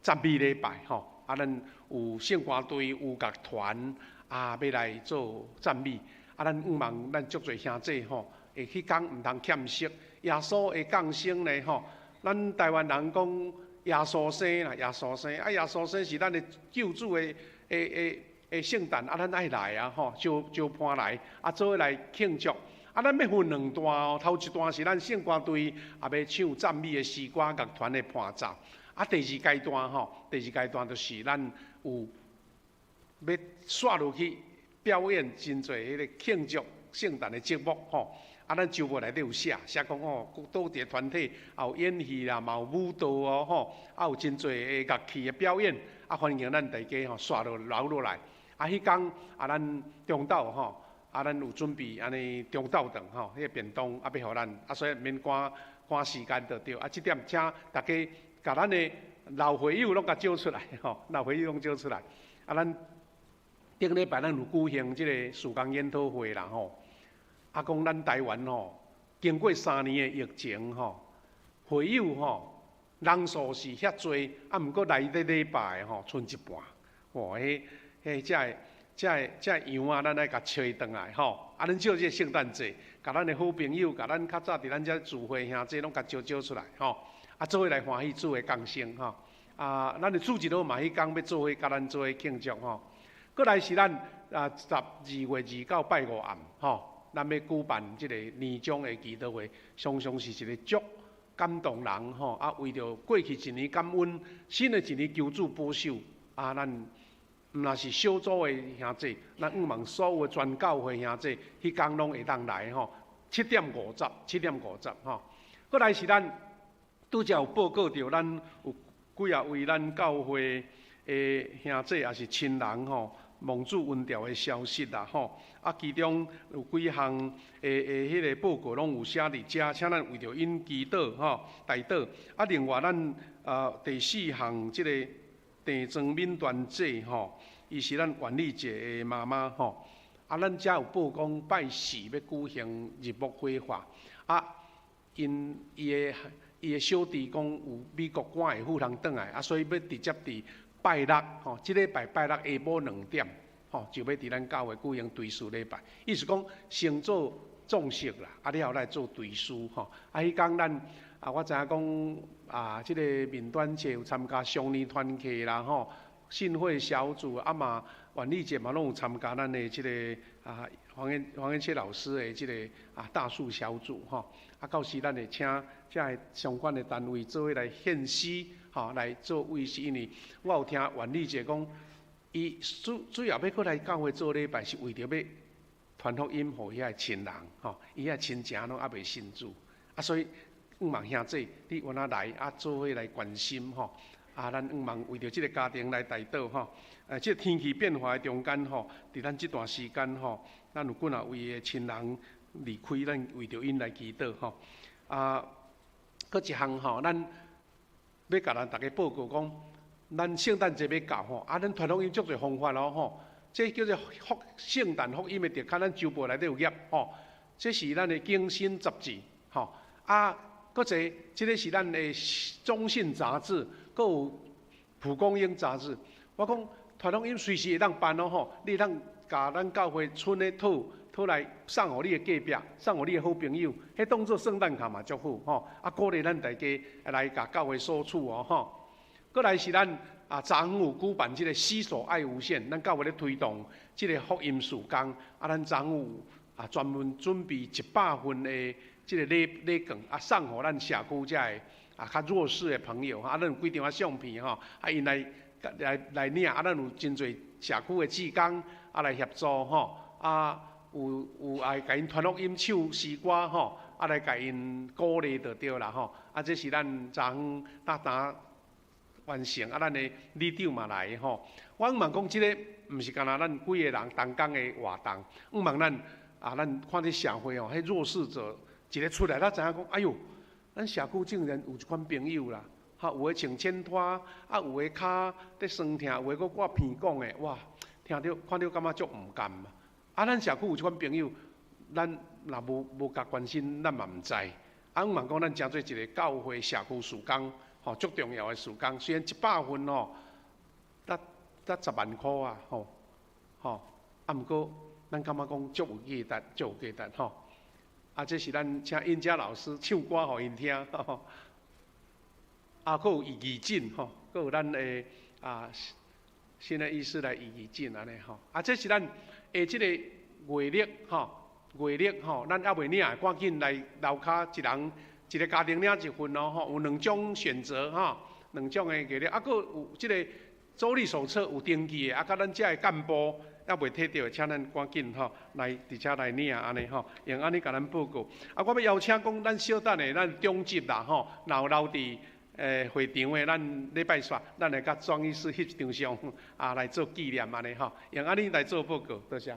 讚美禮拜吼，啊，咱有聖歌隊、有樂團啊，欲來做讚美。啊，咱向望咱足濟兄弟吼，會彼工毋通欠席。耶穌的降生呢吼，咱台灣人講耶穌生啦，耶穌生，啊，耶穌生是咱的救主的聖誕，啊，咱愛來啊吼，招招伴來，啊，做伙來慶祝。啊，咱欲分兩段哦，頭一段是咱聖歌隊啊，欲唱讚美的詩歌，樂團的伴奏。啊，第二階段吼，第二階段就是咱有欲煞落去。表演真濟彼个慶祝聖誕的節目吼，啊，咱周報內底有寫，寫講吼，佗一个團體也有演戲啦，嘛有舞蹈哦吼，啊有真濟的樂器的表演，啊歡迎咱大家吼煞落留落來。啊，彼工啊，咱中晝吼，啊咱有準備按呢中晝頓吼，彼个便當啊欲予咱，啊所以毋免趕趕時間就對。啊，這點請大家共咱的老會友攏共招出來吼，老會友攏招出來。啊，咱。頂禮拜咱有舉行這个事工研討會啦吼，啊講咱台灣吼，經過3年的疫情吼，會友吼人數是遐濟，啊毋過來咧禮拜吼，賰一半，吼，彼彼遮的遮的遮的羊仔，咱愛共揣轉來吼，啊，咱借這个聖誕節，共咱的好朋友，共咱較早佇咱遮聚會兄弟攏共招招出來吼，啊，做伙來歡喜主的降生吼，啊，咱的主日嘛彼工欲做伙共咱做伙慶祝吼。閣來是咱啊，12月29拜五暗吼，咱欲舉辦這个年終的祈禱會，常常是一個足感動人吼。啊，為著過去一年感恩，新的一年求主保守啊，咱毋若是小組的兄弟，咱向望所有的全教會兄弟，彼工攏會當來吼。7點50，7點50吼。閣來是咱拄才有報告著，咱有幾仔位咱教會的兄弟也是親人吼。蒙主恩召的消息啦，吼！啊，其中有幾項的彼个報告攏有寫佇遮，請咱為著𪜶祈禱吼，代禱。啊，另外咱啊第四項這个鄭莊敏團姐吼，伊是咱袁麗姐的媽媽吼。啊，咱遮有報講拜四欲舉行日牧火化，啊，𪜶伊的小弟講有美國趕會赴通轉來，啊，所以欲直接佇拜六吼，這禮拜拜六下晡2點。吼，就欲佇咱教會舉行追思禮拜。意思講先做葬式啦，啊了後來做追思吼。啊，彼工咱啊，我知影講啊，這個面端節有參加雙年團契啦吼，信會小組啊嘛，萬麗姐嘛攏有參加咱的這個啊黃彦切老師的這個啊大樹小組吼。啊，到時咱會請遮个相關的單位做伙來獻詩吼，來做慰思，因為我有聽萬麗姐講，伊主要欲閣來教會做禮拜，是為著欲傳福音予遐个親人吼，伊遐親情攏猶未信主，啊，所以向望兄姊，你有哪來啊，做伙來關心吼，啊，咱向望為著這个家庭來代禱吼，這個天氣變化的中間吼，佇咱這段時間吼，咱有幾若位的親人離開，咱為著𪜶來祈禱吼，啊，閣一項吼，咱欲共咱逐家報告講，咱聖誕節欲到吼，啊，咱傳福音足濟方法咯吼，這叫做福聖誕福音的特刊，咱週報內底有頁吼，這是咱的更新雜誌吼，啊，閣一个，這个是咱的中信雜誌，閣有蒲公英雜誌。我講傳福音隨時會當辦咯吼，你會當共咱教會村的討討來送予你的隔壁，送予你的好朋友，彼當做聖誕卡嘛足好吼。啊，鼓勵咱大家來共教會索取哦吼。閣來是咱啊，昨昏有舉辦這个攜手愛無限，咱教會咧推動這个福音事工。啊，咱昨昏有啊專門準備100份的這个禮券啊，送予咱社區遮的啊較弱勢的朋友。啊，咱有幾張仔相片吼，啊，𪜶來領。啊，咱有真濟社區的志工啊來協助吼。啊，有愛共𪜶傳福音、唱詩歌吼，啊來共𪜶鼓勵就對啦吼。啊，這是咱昨昏搭搭完成，啊，咱的里長嘛來吼。我向望講，這个毋是干焦咱幾個人同工的活動，向望咱啊，咱看這社會吼，彼弱勢者一个出來，咱知影講，哎喲，咱社區竟然有這款朋友啦，哈，有的穿淺拖，啊，有的跤咧酸疼，有的閣掛鼻管的，哇，聽著看著感覺足毋甘嘛。啊，咱社區有這款朋友，咱若無共關心，咱嘛毋知。啊，向望講，咱成做一个教會社區事工，吼，足重要的事工。雖然100份吼，才10萬箍啊，吼，吼，啊，毋過咱感覺講足有價值，足有價值吼。啊，這是咱請尹佳老師唱歌予𪜶聽，吼。啊，閣有易義進吼，閣有咱的啊新的醫師來易義進按呢吼。啊，這是咱的這個月曆吼，月曆吼，咱猶未領，趕緊來樓跤一人一个家庭領一份哦吼，有兩種選擇吼，兩種的月曆，啊，閣有這个組裡手冊有登記的，啊，佮咱遮的幹部猶未提著的，請咱趕緊吼來佇遮來領按呢吼，用按呢共咱報告。啊，我欲邀請講，咱小等下咱中集啦吼，若有留佇會場的，咱禮拜煞，咱來佮莊醫師翕一張相啊，來做紀念按呢吼，用按呢來做報告，多謝。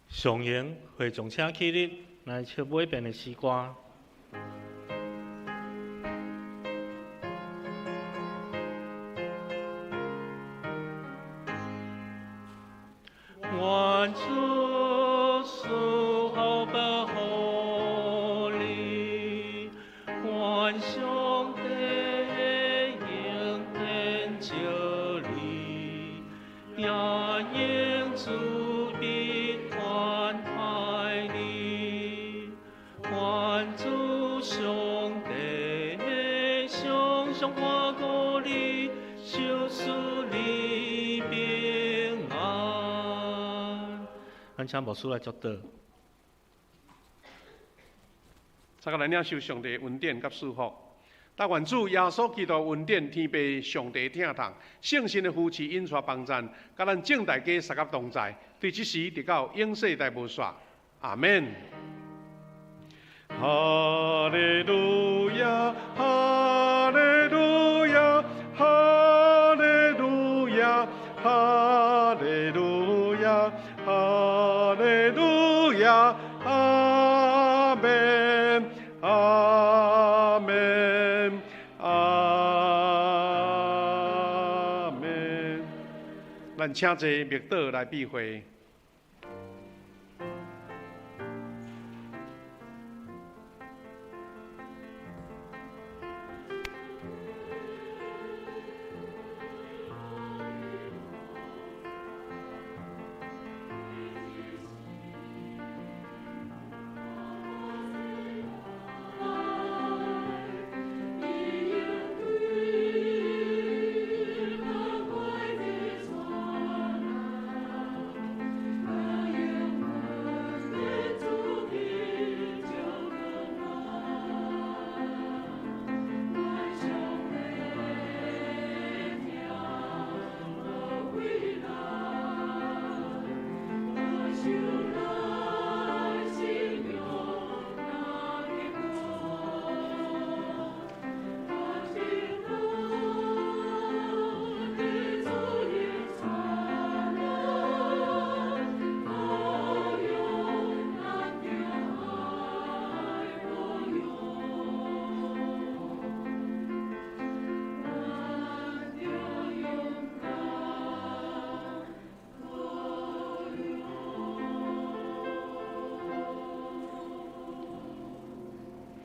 上行會眾請起立，來唱尾遍的詩歌。願主賜福保護你，願上帝恩典照你，也用慈悲關懷你。願主上帝常常看顧你，賞賜你平安。咱請牧師來祝禱。大家來領受上帝恩典佮祝福。但願主耶穌基督恩典、天父上帝疼痛、聖神的扶持、引帶幫贊，佮咱眾大家相佮同在，對這時直到永世代無煞。阿們。哈利路亞，哈利路亞，哈利路亞，哈利路亞，哈利路亞，阿們，阿們，阿們。咱請坐默禱來閉會。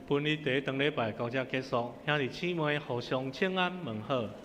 本日第一堂禮拜到這結束，兄弟姊妹互相請安問好。